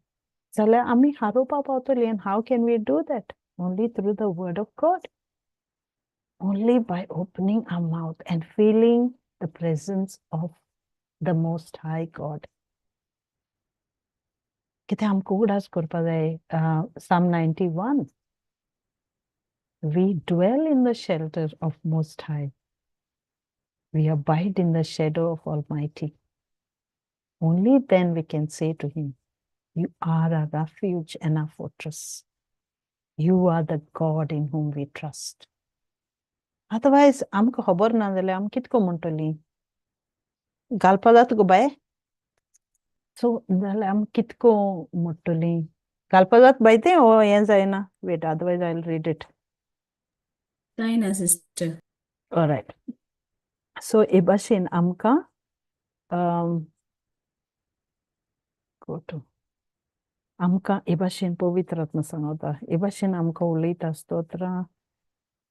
जाल्यार आमी हारोवपाक पावतलीं. And how can we do that? Only through the word of God. Only by opening our mouth and feeling the presence of the Most High God. कितें आमकां उगडास करपा जाय, Psalm 91. We dwell in the shelter of Most High. We abide in the shadow of Almighty. Only then we can say to Him, You are our refuge and our fortress. You are the God in whom we trust. Otherwise, आमकां खबर ना जाल्यार आमी कितको म्हणटली, घालपा जाता गो बाय. So जाल्यार आमी कितको म्हणटली, घालपा जाता बाय तें ओ हें जायना. Wait, otherwise I will read it. जायना सिस्टर. ऑलरायट. सो हे भाशेन आमकां गो टू आमकां हे भाशेन पवित्र आत्मा सांगता, हे भाशेन आमकां उलयता. स्तोत्रां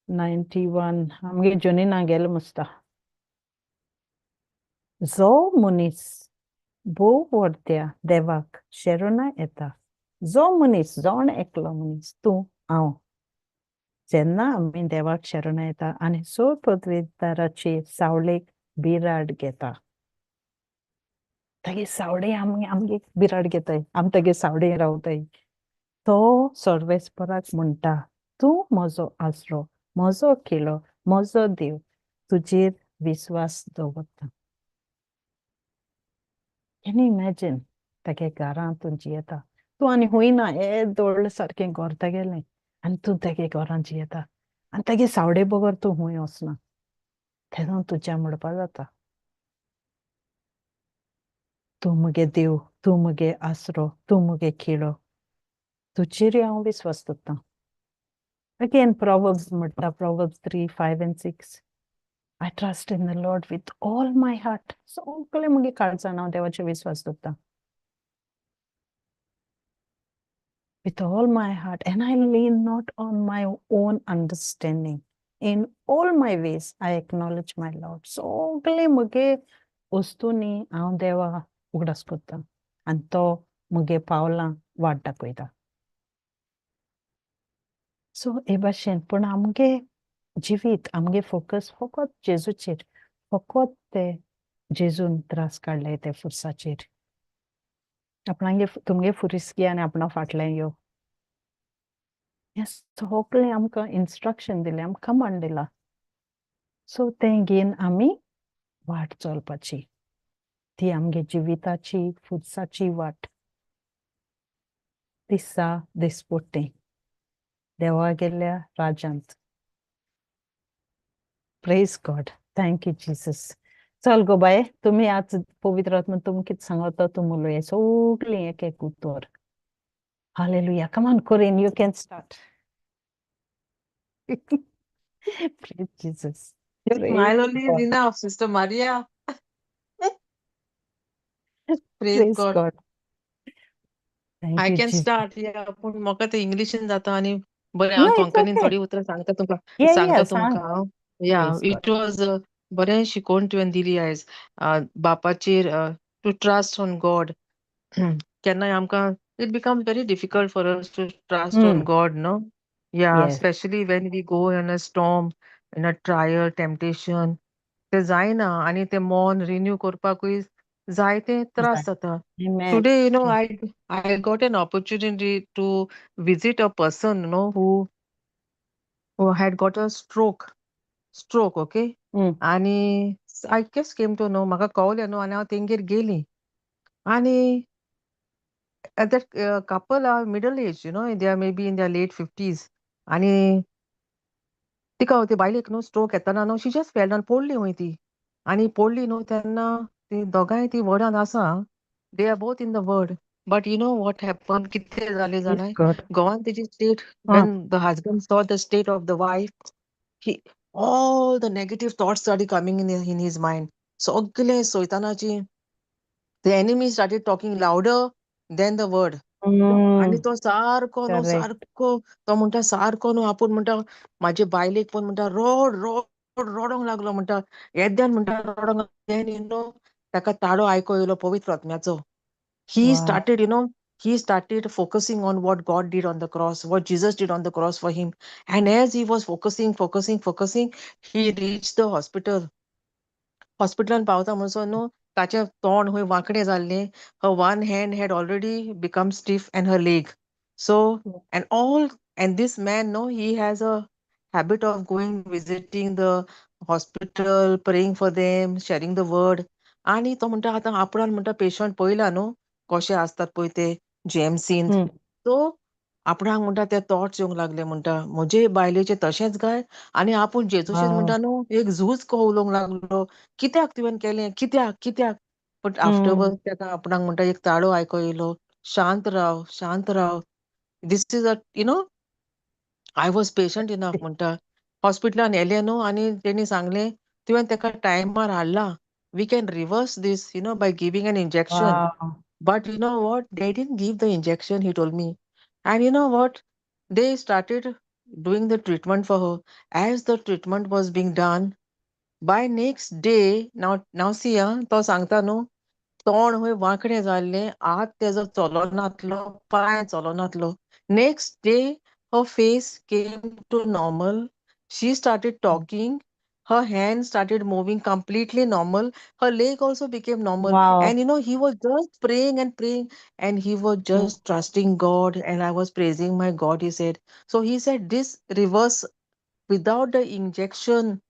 91 आमगे जोनीना गेले मुसता. जो मनीस भोव व्हडत्या देवाक शेरोना येता, जो मनीस, जोण एकलो मनीस, तूं हांव, जेन्ना आमी देवाक शरण येता आनी सो पदवीदाराची सावळेक बिराड घेता, तागे सावळे आमी आमगे बिराड घेताय, आमी तागे सावळे रावताय. तो सर्वेस्पराक म्हणटा, तूं म्हजो आसरो, म्हजो किलो, म्हजो देव तुजेर विस्वास दवरता. Can you imagine? तागे घरांत तूं जियेता, तूं आनी हुंय ना, येदें व्हडलें सारकें घर तागेलें आनी तूं तागे घरांत जियेता आनी तागे सावडे बगर तूं हुंय वचना, तेन्ना तुज्या म्हणपा जाता तूं म्हगे देव, तूं म्हगे आसरो, तूं म्हगे खिळो, तुजेर हांव विस्वास दवरतां. Again, Proverbs म्हणटा, Proverbs 3, 5 and 6. I trust in the Lord with all my heart. सगळे म्हगे काळजान हांव देवाचेर विस्वास दवरतां. With all my heart, and I lean not on my own understanding. In all my ways, I acknowledge my Lord. सगळे म्हगे वस्तूंनी हांव देवा उगडास करता आनी तो म्हगे पावलां वाट दाखयता. सो हे भाशेन पूण आमगे जिवीत, आमगे फोकस फकत जेजूचेर, फकत ते जेजून त्रास काडले ते फुरसाचेर. आपणागे तुमगे फुरीस घे आनी आपणा फाटल्यान यो. हें सगळें आमकां इन्स्ट्रक्शन दिलें, आमकां कमांड दिला. सो तें घेवन आमी वाट चलपाची, ती आमगे जिविताची फुरसाची वाट दिसा दिसपट्टी देवा गेल्ल्या राज्यांत. Praise God. Thank you Jesus. चल गो बाये, तुमी आज पवित्र आत्मा तुमकां कितें सांगता तूं उलय सगळीं एक एक उतर. Hallelujah. Come on, Corinne, you can start. Praise Jesus. Your Praise smile only is God. enough, Sister Maria. Praise Praise God. God. Thank I you, can Jesus. start, yeah, पूण म्हाका ते इंग्लिशीन जाता आनी बरें No, हांव it's कोंकणीन okay. थोडीं उतरां सांगता तुमकां, Yeah, सांगता सांग. तुमकां हांव. या, Praise God. It was बरें शिकोवन तुवें दिली आयज, बापाचेर टू ट्रस्ट ऑन गॉड. केन्नाय आमकां it becomes very difficult for us to trust on God, no? Yeah, especially when we go in a storm, in a trial, temptation. ते जायना आनी ते मन रिन्यू करपाकूय जायते त्रास जाता. Amen. Today, I got an opportunity to visit a person, who had got a stroke, okay? आणि I just came to know, म्हाका कळलें न्हू आनी हांव तेंगेर गेली आनी that couple are middle age, they are maybe in their late 50s. आणि तिका ते बायलेक न्हू स्ट्रोक येतना न्हू शी जस्ट फेल डावन, पडली खंय ती आनी पडली न्हू तेन्ना ती दोगांय ती वॉर्डान आसा. They are both in the ward, but you know what happen, कितें जालें Praise जाणाय, God. घोवान तेजी state, when the husband saw the state of the wife, he all the negative thoughts started coming in his mind. सगळे सैतानाची, the enemy started talking louder than the word. आनी तो सारको न्हू Correct. सारको तो म्हणटा सारको न्हू आपूण म्हणटा म्हाजे बायलेक पण म्हणटा रोड रोड रडोंक लागलो म्हणटा, येद्यान म्हणटा रडोंक. Then ताका ताळो आयको येयलो पवित्र आत्म्याचो. He started, he started focusing on what God did on the cross, what Jesus did on the cross for him. And as he was focusing, focusing, focusing, he reached the hospital. हॉस्पिटलान पावता म्हणसर न्हू ताचें तोंड खंय वांकडें जाल्लें. Her one hand had already become stiff and her leg. So, and all, and this man, no, he has a habit of going, visiting the hospital, praying for them, sharing the word. आनी तो म्हणटा आतां आपणान म्हणटा patient पळयला न्हू कशे आसतात पळय ते जीएमसीन, सो आपणाक म्हणटा ते थॉट्स येवंक लागले म्हणटा म्हजे बायलेचे तशेंच काय, आनी आपूण जेजूचेर म्हणटा न्हू एक झूज को उलोवंक लागलो, कित्याक तुवें केलें, कित्याक कित्याक. बट आफ्टरवर्ड ताका आपणाक म्हणटा एक ताळो आयको येयलो, शांत राव, शांत राव, this is a I was patient enough म्हणटा. हॉस्पिटलान येयलें न्हू आनी तेणी सांगलें तुवें ताका टायमार हाडला, we can reverse this by giving an injection. But you know what, they didn't give the injection, he told me. And you know what, they started doing the treatment for her. As the treatment was being done, by next day, now see, तो सांगता न्हू तोंड खंय वांकडें जाल्लें, हात तेजो चलोनातलो, पांय चलोनातलो. Next day her face came to normal. She started talking. Her hand started moving completely normal. Her leg also became normal. And he was just praying and praying, and he was just trusting God. And I was praising my God, he said. So he said this reverse without the injection,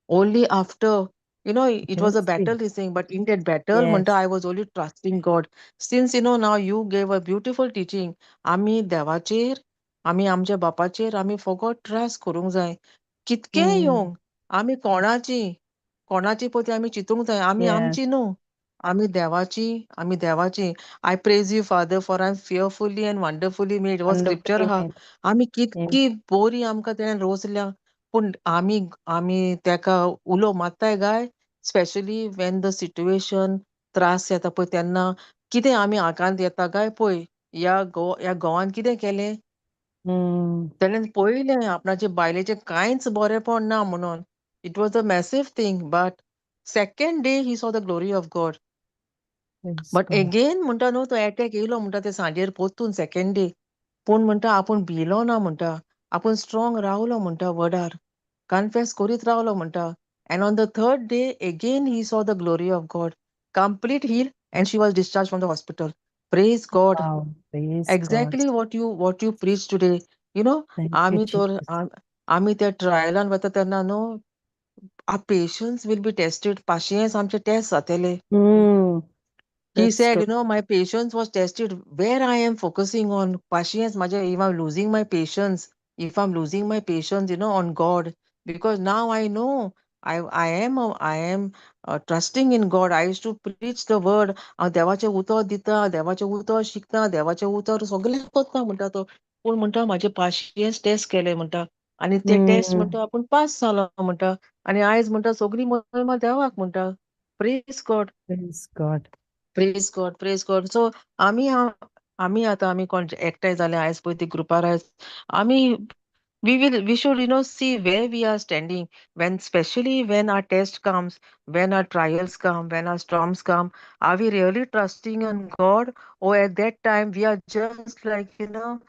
only after, you know, You it was can a see. battle, he's saying, but in that battle, म्हणटा, Yes. I was only trusting God. Since, you know, now you gave a beautiful teaching, आमी देवाचेर, आमी आमच्या बापाचेर, आमी फकत trust करूंक जाय. कितकेंय येवंक, आमी कोणाची, कोणाची पळय ती आमी चिंतूंक जाय. आमी आमची न्हू, आमी देवाची, आमी देवाची. I praise you Father for I am fearfully and wonderfully made. हो स्क्रिप्चर Wonderfully आहा. made. आमी कितकी बोरी आमकां तेणें रोसल्या, पूण आमी आमी तेका उलो मारताय गाय, स्पेशली when the situation त्रास येता पळय तेन्ना कितें आमी आकांत येता काय पळय, ह्या गो ह्या घोवान कितें केलें, तेणें पळयलें आपणाचे बायलेचें कांयच बरेंपण ना म्हणून. It was a massive thing, but second day he saw the glory of God. Praise but God. Again म्हणटा न्हू, तो एटॅक येयलो म्हणटा ते सांजेर परतून सेकेंड डे, पूण म्हणटा आपूण भिलो ना म्हणटा, आपूण स्ट्रॉंग रावलो म्हणटा, वडार कन्फेस करीत रावलो म्हणटा. And on the third day again he saw the glory of God, complete heal, and she was discharge from the hospital. Praise God. Wow. Praise God. Exactly what you preach today, you know. Thank you, आमी तर Jesus. आमी त्या ट्रायलान वता तेन्ना न्हू, our patience will be tested. Patience आमचे taste जातले. He That's said, true. you know, my patience was tested. Where I am focusing on patience, माझ्या, if I'm losing my patience, if I'm losing my patience, you know, on God, because now I know I am trusting in God. I used to preach the word. हांव देवाचें उतर दिता, देवाचें उतर शिकता, देवाचें उतर सगळें करता म्हणटा तो. पूण म्हणटा म्हाजें पाशियेंस टेस्ट केलें म्हणटा, आनी ते टेस्ट म्हणटा आपूण पास जालो म्हणटा, आनी आयज म्हणटा सगळी महिमा देवाक म्हणटा. Praise God. Praise God. Praise God, praise God. So आमी आमी आतां आमी कोण एकठांय जाले आयज पळय ती ग्रुपार, आयज आमी we should, you know, see where we are standing when, especially when our test comes, when our trials come, when our storms come. Are we really trusting on God, or at that time we are just like, you know,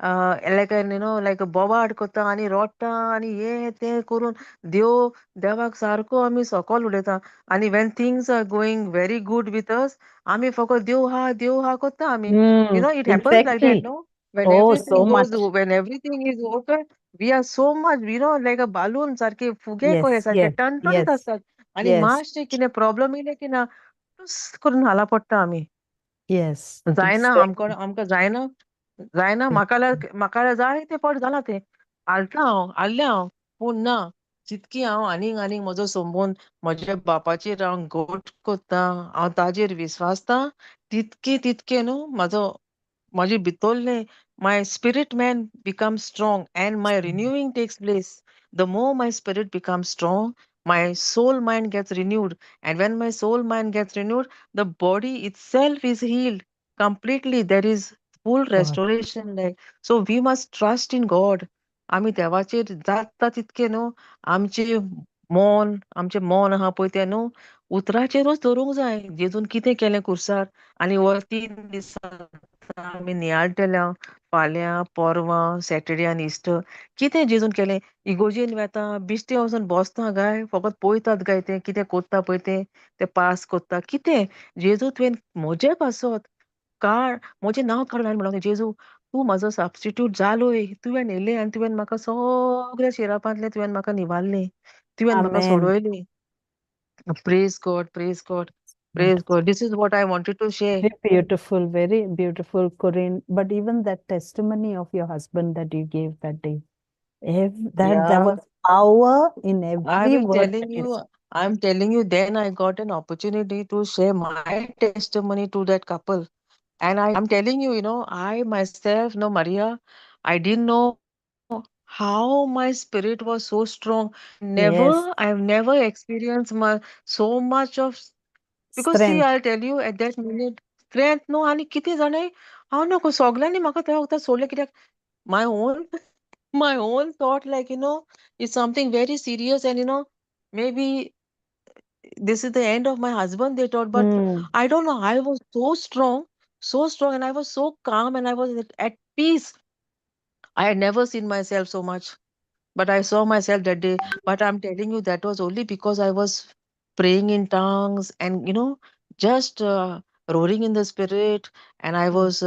like an, you know, like a बोवाड करता आनी रोडटा आनी हें तें करून देव देवाक सारको आमी सकल उडयता, आनी when things are going very good with us, आमी फकत देव हा देव हा करता आमी. You know, it happens like that, no? When Oh, everything so goes, much. when everything is okay, we are so much, you know, like a balloon सारखे फुगे कहे सारखे टणटणीत आसतात, आनी मातशें कितें प्रॉब्लम येयलें की ना, टुस करून हाला पडटा आमी. जायना आमकां, आमकां जायना, जायना. म्हाका म्हाका जाय ते फावट जालां तें, हालता हांव, हाल्लें हांव, पूण ना, जितकी हांव आनीक आनीक म्हजो संबंद म्हज्या बापाचेर हांव घट करता, हांव ताजेर विस्वासता, तितके तितके न्हू म्हाजो म्हाजे भितरलें, my spirit man becomes strong and my renewing takes place. The more my spirit becomes strong, my soul mind gets renewed, and when my soul mind gets renewed, the body itself is healed completely. There is full God. restoration. Like, so we must trust in God. आमी देवाचेर जाता तितके न्हू आमचे मन, आमचें मन आहा पळय तें न्हू उतराचेरूच दवरूंक जाय. जेजून कितें केलें खुर्सार, आनी हो 3 दिसां आमी नियाळटले, फाल्यां, परवां, सॅटर्डे आनी इस्टर, कितें जेजून केलें. इगोजेन वेता, बिश्टें वचून बसता गाय, फकत पळयतात गाय तें कितें करता पळय तें, ते पास करता कितें. जेजू तुवें म्हजे पासत काड, म्हजें नांव काडून हांवें म्हणलें, जेजू तूं म्हाजो सबस्टिट्यूट जालोय, तुवें येयलें आनी तुवें म्हाका सगळ्या शिरापांतलें तुवें म्हाका निवारलें, तुवें म्हाका Amen. सोडयलें. Praise God, praise God, praise God. This is what I wanted to share. Very beautiful, very beautiful, Corinne. But even that testimony of your husband that you gave that day, that there was power in I every was word telling that you you, said. I'm telling you, then I got an opportunity to share my testimony to that couple. And I'm telling you, you know, I myself, no, Maria, I didn't know how my spirit was so strong. Never, I've never experienced my, so much of, because see, Strength. I'll tell you, at that minute, strength, no, आनी कितें जाणें, हांव नको सगल्यांनी म्हाका त्या वखदां सोडलें कित्याक, my own thought, like, you know, it's something very serious, and you know, maybe this is the end of my husband, they thought, but I don't know, I was so strong, so strong, and I was so calm, and I was at peace. I had never seen myself so much, but I saw myself that day. But I'm telling you, that was only because I was praying in tongues and, you know, just roaring in the spirit, and I was,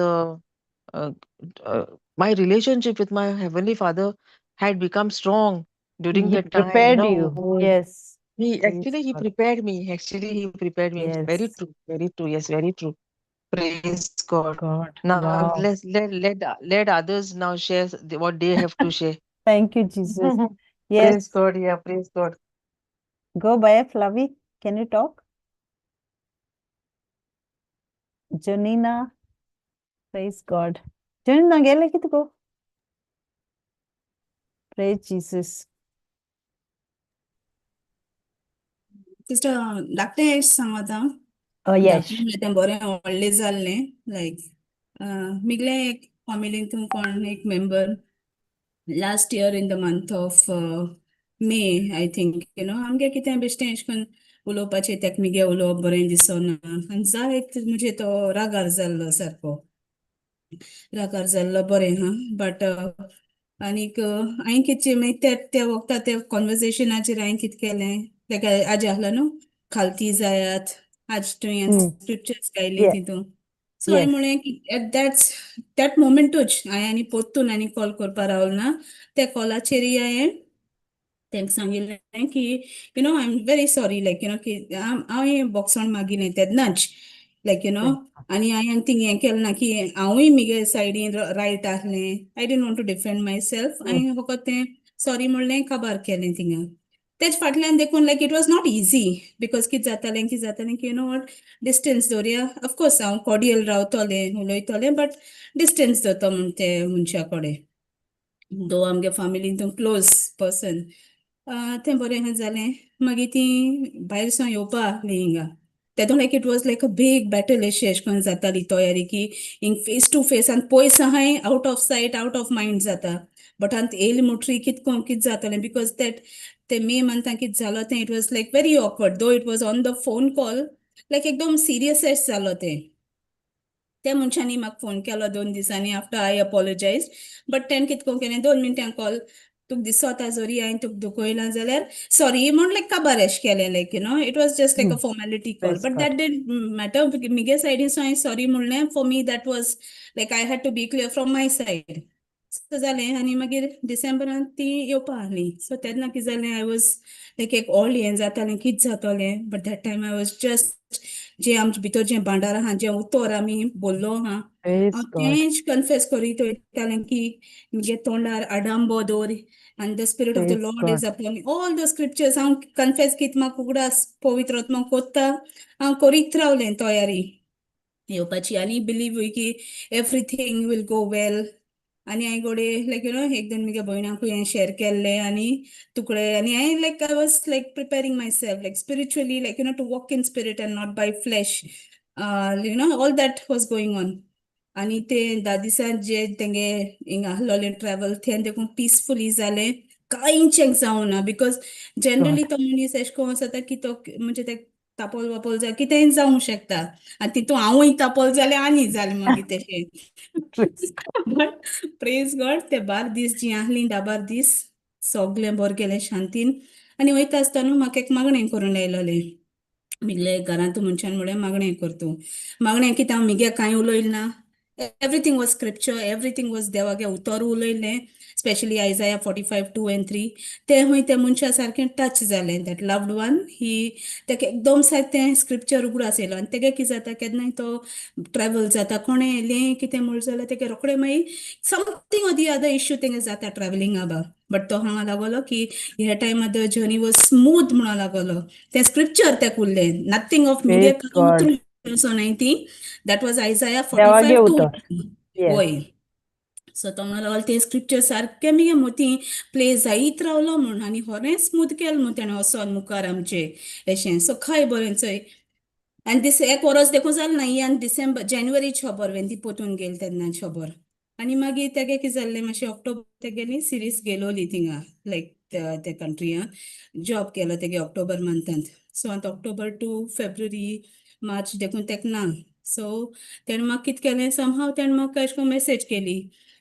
my relationship with my Heavenly Father had become strong. During He the time, prepared no, you. Yes. he Praise actually he God. prepared me. Actually, he prepared me. Very Yes. true. Very true. Yes, very true. Praise God. God. Now Wow. let's let let let others now share what they have to share. Thank you, Jesus. Yes. Praise God. Yeah, praise God. Go by Flavi. Can you talk? Janina. Praise God. Janina, गेले कित go? Praise Jesus. Sister धाकटें सांगता हांव. Oh, yes. धाकटें म्हणल्यार तें बरें व्हडलें जाल्लें लायक मिगलें एक फॅमिलींतून कोण एक member last year in the month of May, I think, आमगे कितें बेश्टें एशें करून उलोवपाचें तेका मुगे उलोवप बरें दिसना आनी जायत म्हणजे तो रागार जाल्लो सारको रागार जाल्लो बरें हा बट आनीक हांवें कितें मागीर त्या त्या वखता त्या कॉन्वर्सेशनाचेर हांवें कितें केलें तेका आज आहलो न्हू खालती जायात आज तुवें स्क्रिप्चर्स गायली तितून सो हांवें म्हणलें की एट that's that मोमेंटूच हांवें आनी परतून आनी कॉल करपा रावल ना त्या कॉलाचेरय हांवें तांकां सांगिल्लें की I am very sorry, like की हांवें बोगसण मागिलें तेन्नाच लायक you know आनी हांवें थिंग हें केलें ना की हांवूय मुगे सायडीन रायट आहलें. I didn't want to defend myself. हांवें फकत तें सॉरी म्हणलें, काबार केलें थिंगा. तेज फाटल्यान देखून like it was not easy because कितें जातालें की you know what, distance दवरया. ऑफकोर्स हांव कॉर्डियल रावतलें, उलयतलें, बट डिस्टन्स दवरता म्हूण ते मनशा कडेन दो आमगे फॅमिलीन क्लोज पर्सन. तें बरें जालें. मागीर ती भायर सावन येवपा आहली हिंगा तेदोन like it was like a big battle अशें अशें करून जाताली तयारी की हिंग फेस टू फेस आनी पयस आहाय, out of sight, out of mind जाता, बट आनी येयली मुटरी कित कोन कित जातलें because that ते मे मंथान कित जालो तें it was like very awkward, though it was on the phone call, like एकदम सिरियस जालो तें. त्या मनशांनी म्हाका फोन केलो 2 दिसांनी आफ्टर I apologise, but तेणें कित करून केलें, 2 मिनटां कॉल, तुका दिसता जरी हांवें तुका दुखयलां जाल्यार सॉरी म्हूण लायक काबार एशें केलें. Like it was just like a formality call, Praise but God. That didn't matter. मुगे सायडीन हांवें सॉरी म्हणलें. For me that was like I had to be clear from my side. So जालें आनी मागीर डिसेंबरान ती येवपा आहली. सो तेन्ना कितें जालें, I was like एक ऑल हें जातालें, कितें जातलें, but that time I was just जें आमचे भितर जें भांडार आहा, जें उतर आमी बोल्लो आहा, Praise हांव God. तेंच कन्फेस करीत वयतालें की मुगे तोंडार आडांबो दवर and the spirit of the Praise Lord God. is upon me. All the scriptures हांव कन्फेस कित म्हाका उगडास पवित्र आत्मा कोत्ता, हांव करीत रावलें तयारी येवपाची आनी बिलीव की एवरीथींग will go well. आनी हांवें गोडे लायक you know एक दोन मुगे भयणांकूय हांवें शेअर केल्लें आनी तुकडे आनी हांवें like I was like preparing myself like spiritually, like to walk in spirit and not by flesh. All that was going on. आनी ते 10 दिसान जे तेंगे हिंगा आहलोले ट्रॅवल तें देखून पिसफुली जालें, कांयच एक जावना because generally God. तो मनीस एशें कोन्न जाता की तो म्हणजे ते तापोल वापोल जाय, कितेंय जावंक शकता आनी तितून हांवूय तापोल जालें आनी जालें मागीर तेशें. Praise God. But praise God, ते 12 दीस जी आहली, 10-12 दीस सगळें बरें गेलें शांतीन. आनी वयता आसतना म्हाका एक मागणें करूंक लायलोलें मुगले घरांत मनशान. म्हणलें मागणें कर तूं. मागणें कितें, हांव मुगे कांय उलयलें ना. Everything was scripture, everything was देवागे उतर उलयलें, specially Isaiah 45:2 and 3. तें खंय त्या मनशा सारकें टच जालें. That loved one ही तेका एकदम सारकें तें स्क्रिप्चर उगडास येयलो. आनी तेगे कितें जाता, केन्नाय तो ट्रॅवल जाता, कोणें येयलें कितें म्हण जाल्यार तेगे रोखडें मागीर something or the other issue तेंगे जाता ट्रॅवलिंगा बा, बट तो हांगा लागलो की ह्या टायमार the journey was smooth म्हणून लागलो. तें स्क्रिप्चर तेका उरलें, नथींग ऑफ मुगे. Praise God. उतरून ती that was Isaiah forty देवागे फायव टू. उतर. Yes. वय, सो तो म्हणून लागलो तें स्क्रिप्चर सारकें मुगे मोती प्ले जायत रावलो म्हूण आनी होरें स्मूथ केलें म्हूण तेणें वचोन मुखार आमचे एशें. सो खंय बरें चोय आनी दीस एक वरोस देखून जालें ना ही आनी डिसेंबर जानेवारी खबर when ती पोतून गेली तेन्ना खबर. आनी मागीर तेगे कितें जाल्लें, मातशें ऑक्टोबर तेगेली सिरीज गेलोली थिंगा लायक त्या कंट्रियान जॉब केलो तेगे ऑक्टोबर मंथांत. सो आतां ऑक्टोबर टू फेब्रुवरी मार्च देखून तेका ना. सो तेणें म्हाका कितें केलें, समहाव तेणें म्हाका अशें करून मॅसेज केली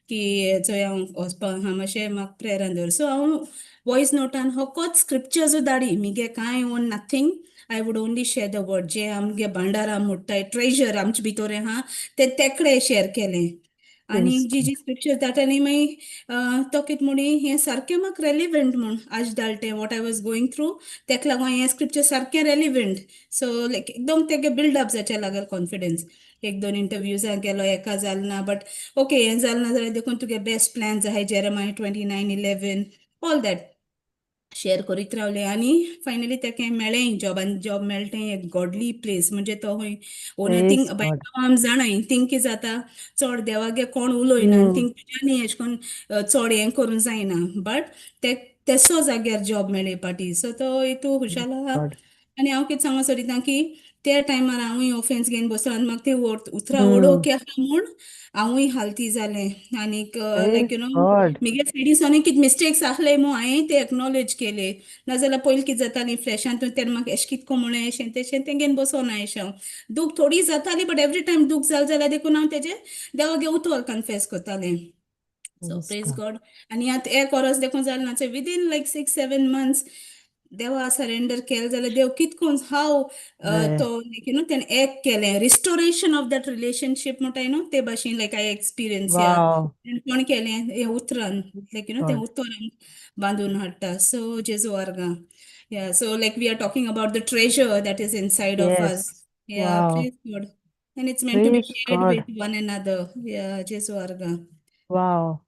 की चोय हांव वचपा आहा, मातशें म्हाका प्रेयरान दवर. सो हांव वॉयस नोटान होकोच स्क्रिप्चर्स धाडी. मुगे कांय own nothing, I would only share the word जे आमगे भांडार म्हुट्टाय, ट्रेजर आमचे भितर आहा, ते तेकडे शेअर केलें. आनी Praise जी God. जी स्क्रिप्चर दाटानी मागीर तो कितें म्हणी, हें सारकें म्हाका रेलिवंट म्हूण आज धाडलें, what I was going through, तेका लागून हें स्क्रिप्चर सारकें रेलिवंट. सो लायक एकदम तेगे बिल्ड अप जावचें लागल कॉन्फिडन्स. एक दोन इंटरव्यूजाक गेलो, एका जालें ना, बट ओके, हें जालें ना जाल्यार देखून तुगे बेस्ट प्लॅन्स आहाय, Jeremiah 29:11, all that share करीत रावले. आनी फायनली तेका मेळ्ळें जॉब, आनी जॉब मेळटें एक गॉडली प्लेस. म्हणजे तो खंय ओनर Praise thing God. आम जाणाय, थिंग कितें जाता, चड देवागे कोण उलयना आनी थिंग तुज्यानी एशें कोन्न चड हें करूंक जायना, बट ते तेसो जाग्यार जॉब मेळ्ळे पाटी. सो तो हितू खुशाल आहा. God. आनी हांव कितें सांगूंक सोदिता की त्या टायमार हांवूय ऑफेन्स घेवन बसलो आनी म्हाका ते उतरां उडोवंक आहा म्हूण हांवूय हालती जालें. आनीक लायक Praise you know God. म्हगे सायडीसान कितें मिस्टेक्स आहले म्हूण हांवें ते एक्नॉलेज केले. नाजाल्यार पयलीं कितें जातालें, फ्लॅशान तेन्ना म्हाका एशें कितें म्हणलें, एशें तेशें तें घेवन बसोना एशें हांव. दूख थोडी जाताली, बट एवरी टायम दूख जालें जाल्यार देखून हांव तेजें देवागे उतर कन्फेस करतालें. So Praise praise God. God. आनी आतां एक वरोस देखून जालें ना, विदीन लायक 6-7 मंथ्स देवा सरेंडर केलें जाल्यार देव कितकोन हाव तो लायक you know तेणें एक केलें रिस्टोरेशन ऑफ that relationship म्हणटाय न्हू, ते भाशेन लायक I experience या कोण केलें हें उतरान, लायक you know तें God. उतर बांदून हाडटा. सो जेजू आर्गां. Yeah, so like we are talking about the treasure that is inside of us. Yeah, praise God. And it's meant to be Praise shared God. with one another. Yeah, जेजू आर्गां. Wow.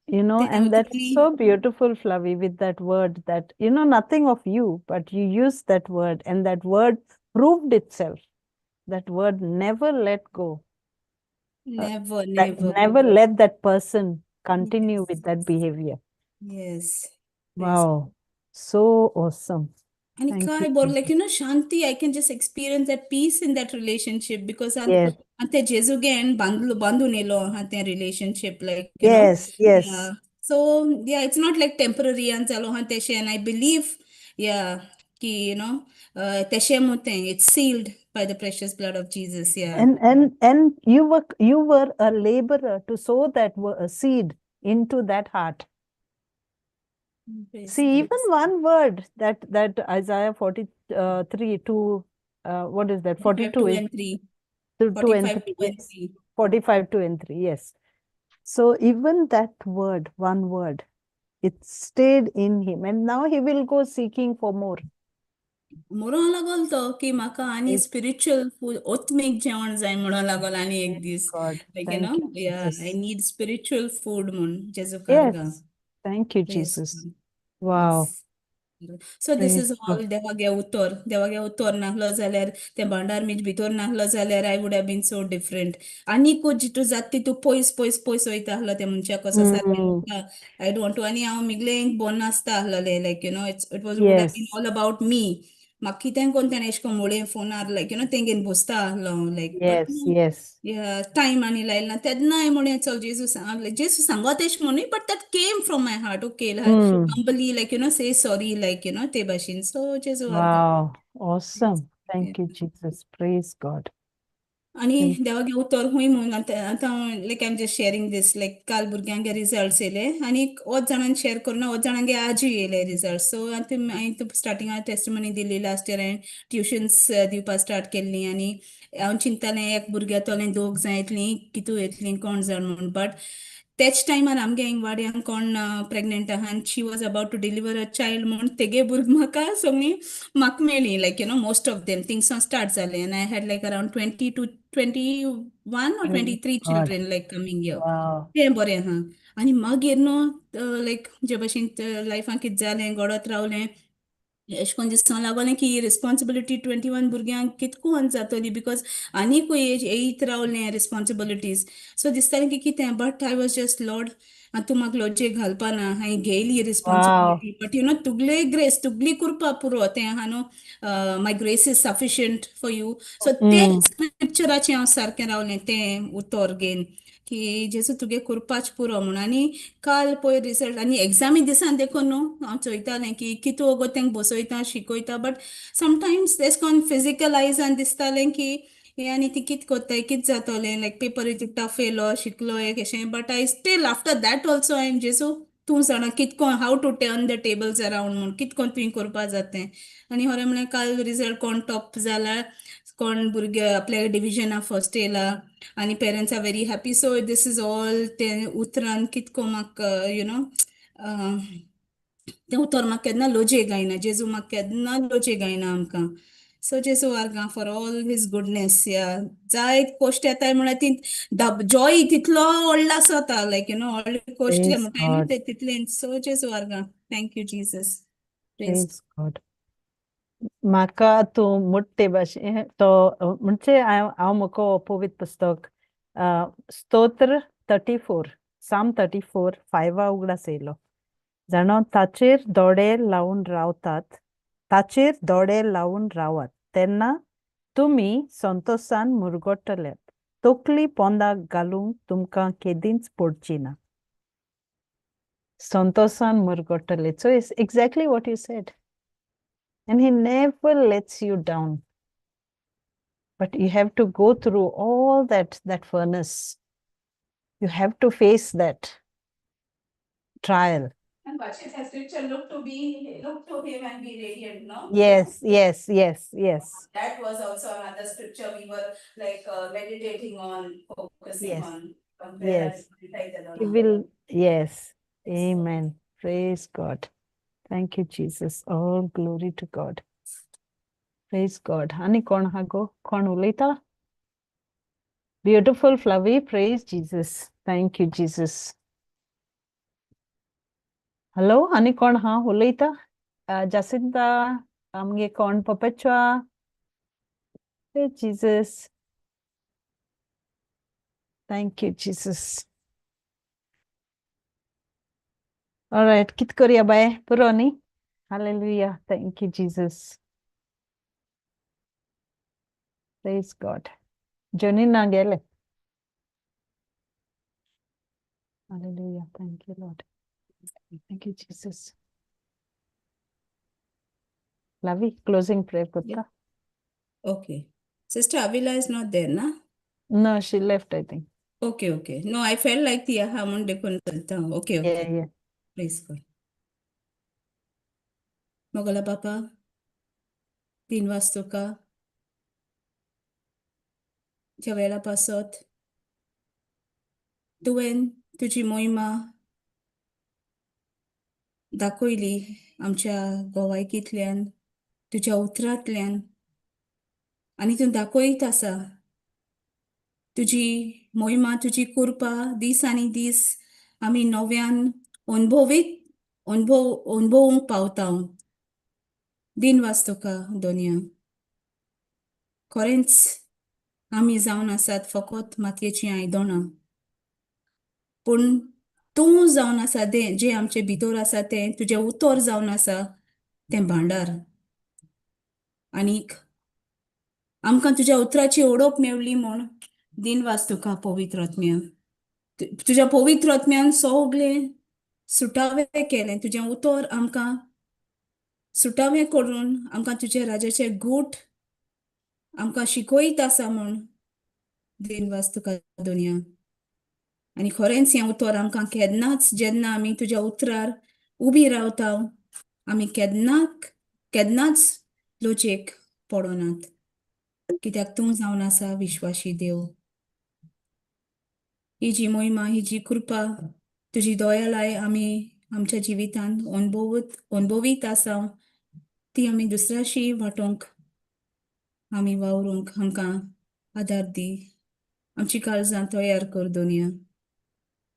ते And that's उतरांनी so beautiful, Flavie, with that word that, nothing of you, but you used that word and that word proved itself. That word never let go. Never, That never. Never let that person continue with that behavior. Yes. Praise Wow. So awesome. आनी Thank काय you, बरो, like Jesus. Shanti, I can just experience that peace in that relationship because ते जेजूगेन बांदलो, बांदून येयलो आहा तें relationship, like. Yeah. So yeah, it's not like temporary आनी जालो आहा तेशें, and I believe, yeah, की तेशें म्हूण तें it's sealed by the precious blood of Jesus. Yeah. And you were a laborer to sow that seed into that heart. Praise See, God. Even one word that Isaiah 43 2, what is that? 45 42 2 is and 3. 2 and 45 3, 2 and yes. 3. 45 2 and 3, yes. So even that word, one word, it stayed in him, and now he will go seeking for more. म्हणून लागल तो की म्हाका आनी Praise spiritual food, आत्मीक जेवण जाय म्हणून लागल. आनी एक दीस God. Like you Thank no you, yeah, I Jesus. need spiritual food म्हूण. जेजू आर्गां. Yes. Thank you, Praise Jesus. God. Wow. Yes. So this Praise is God. all देवागे उतर. देवागे उतर नासलो जाल्यार, तें भांडार म्हजे भितर नासलो जाल्यार, I would have been so different. आनीकूच Jitu जाता तितू पयस पयस पयस वयता आसलो ते मनशा कसो सारकें. I don't to, आनी हांव मिगले बोन नासता आसलेलें, like it was would have been all about me. म्हाका कितें कोन्न तेणें एशें कोन्न मुळें फोनार, लायक you know तेंगेन बसता आसलो हांव, लायक बट या टायम आनी लायलो ना. तेन्ना हांवें म्हणलें, चल जेजू सांग, जेजू सांगत एशें म्हणून, but that came from my heart, okay, humbly, like say sorry, like ते भाशेन. सो जेजू आर्गां. Wow. Awesome. Thank you, Jesus. Praise God. आनी Praise देवागे उतर खूंय म्हूण आतां आतां like I am just sharing this, like काल भुरग्यांगे रिजल्ट्स येयले आनी ओत जाणांक शेअर करुना, ओत जाणांगे आजूय येयले रिजल्ट. सो आतां हांवें स्टार्टिंगाक टेस्टिमनी दिली, लास्ट इयर हांवें ट्युशन्स दिवपा स्टार्ट केल्ली आनी हांव चिंततालें एक भुरग्या तोलें दोग जाय येतलीं, कितू येतलीं कोण जाण म्हूण. बट तेच टायमार आमगे हिंग वाड्यान कोण प्रेग्नेंट आहा आनी she was about to deliver a child म्हूण तेगे भुरगीं म्हाका सगळीं म्हाका मेळ्ळीं, like most of them थिंगसावन start जालें आनी I had like around 22, 21 or Praise 23 God. Children like coming here. तें बरें आहा. आनी मागीर न्हू लायक जे भाशेन लायफान कितें जालें, घडत रावलें, एशें कोन्न दिसोंक लागोलें की रिस्पॉन्सिबिलिटी 21 भुरग्यांक कितको जातली, because आनीकूय येयत रावलें रिस्पॉन्सिबिलिटीज. सो दिसतालें की कितें, but I was just, Lord, आतां तूं म्हाका लजेक घालपा ना, हांवें घेयली रिस्पॉन्सिबिलिटी, बट you know तुगले ग्रेस, तुगली कृपा पुरो तें आहा न्हू, my grace is sufficient for you. So तें स्क्रिप्चराचें हांव सारकें रावलें, तें उतर घेवन की जेजू तुगे कृपाच पुरो म्हूण. आनी काल पळय रिजल्ट आनी एग्जामी दिसान देखून न्हू हांव चोयतालें की कितू वोगोत तेंका बसयता, शिकयता, बट समटायम्स तेश कोन्न फिजिकल आयजान दिसतालें की हे आनी ती कित कोत्ताय, कित जातोलें, लायक पेपर इतू टफ येयलो, शिकलो एक अशें. But I still after that also हांवें, जेजू तूं जाणा कितको how to turn the tables around म्हूण, कितकोन तुवें करपा जाता तें. आनी खरें म्हणल्यार काल रिजल्ट कोण टॉप जाला, कोण भुरगे आपल्या डिविजना फर्स्ट येयला आनी parents are very happy. So this is all तें उतरान कितको म्हाका you know तें उतर म्हाका केन्ना लोजे गायना, जेजू म्हाका केन्ना लोजे गायना आमकां. सो जेजू आर्गां फॉर ऑल his goodness. या जायत कोश्ट येताय म्हळ्यार ती जॉय तितलो व्हडलो आसता, लायक you know व्हडली कोश्ट Praise म्हणटाय न्हू God. ते तितलें. सो जेजू आर्गां, thank you Jesus, praise. Praise God. म्हाका तूं मोट्टे भाशेन तो म्हणजे हांव हांव म्हाका हो पवित्र पुस्तक स्तोत्र 34, साम 34:5 उगडास येयलो. जाणो ताचेर दोळे लावन रावतात, ताचेर दोळे लावन रावात तेन्ना तुमी संतोशान मुरगटल्यात, तकली पोंदाक घालूंक तुमकां केदींच पडची ना. संतोशान मुरगटले. So it's exactly what you said. And he never lets you down. But you have to go through all that furnace. You have to face that trial. And Vachit has scripture, look to him and be radiant, no? Yes, yes, yes, yes. That was also another scripture we were like meditating on, focusing Yes. on. Yes. He will, yes. Amen. Praise God. Thank you, Jesus. All glory to God. Praise God. आनी कोण हा गो? कोण उलयता? Beautiful, Flavi. Praise Jesus. Thank you, Jesus. Hello, आनी कोण हा उलयता? Jacinta, आमगे कोण Perpetua? Praise Jesus. Thank you, Jesus. All right, कित करया बाय? पुरो न्ही? Hallelujah. Thank you, Jesus. Praise God. Janina गेले. Hallelujah. Thank you, Lord. Thank you, Jesus. Lavi, closing prayer करता? Okay. Sister Avila is not there, na? No, she left, I think. Okay, okay. No, I felt like ती आहा म्हूण देखून चलता. Okay, okay. Yeah, yeah. Praise God. Mogla बापा, तीन वाज तुका ज्या वेळा पासत तुवें तुजी मोहिमा दाखयली आमच्या गोवायकींतल्यान, तुज्या उतरांतल्यान, आनी तूं दाखयत आसा तुजी मोहिमा, तुजी कृपा दीस आनी दीस आमी नव्यान अणभवूंक पावता. दिन वाज तुका दोनया. खरेंच आमी जावन आसात फकत मातयेचीं आयदनां, पूण तूं जावन आसा तें जें आमचे भितर आसा तें तुजें उतर जावन आसा तें भांडार. आनीक आमकां तुज्या उतराची ओडप मेवली म्हूण दिन वाज तुका पवित्र आत्म्या. तुज्या पवित्र आत्म्यान सगळें सुटावें केलें. तुजें उतर आमकां सुटावें करून आमकां तुज्या राजाचे गूट आमकां शिकयत आसा म्हूण दिन वाज तुका दोनया. आनी खरेंच हें उतर आमकां केन्नाच, जेन्ना आमी तुज्या उतरार उबी रावता, आमी केन्नाच लोचेक पडनात, कित्याक तूं जावन आसा विश्वासी देव. ही जी मोहिमा, ही जी कृपा, तुजी दयालाय आमी आमच्या जिवितांत अणभवीत आसा, ती आमी दुसऱ्याशी वांटोवंक, आमी वावरूंक आमकां आदार दी. आमची काळजां तयार कर दोनया.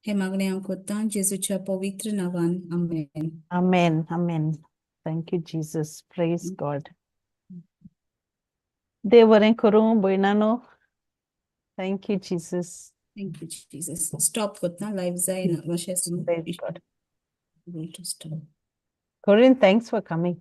हे मागणें हांव करतां जेजूच्या पवित्र नांवान, आमेन. Amen. Amen. Thank you, Jesus. Praise God. देव बरें करूं भयणानो. Thank you, Jesus. Thank you, Jesus. Stop करता लायव्ह जायना मातशें. Praise God. Stop. Corinne, thanks for coming.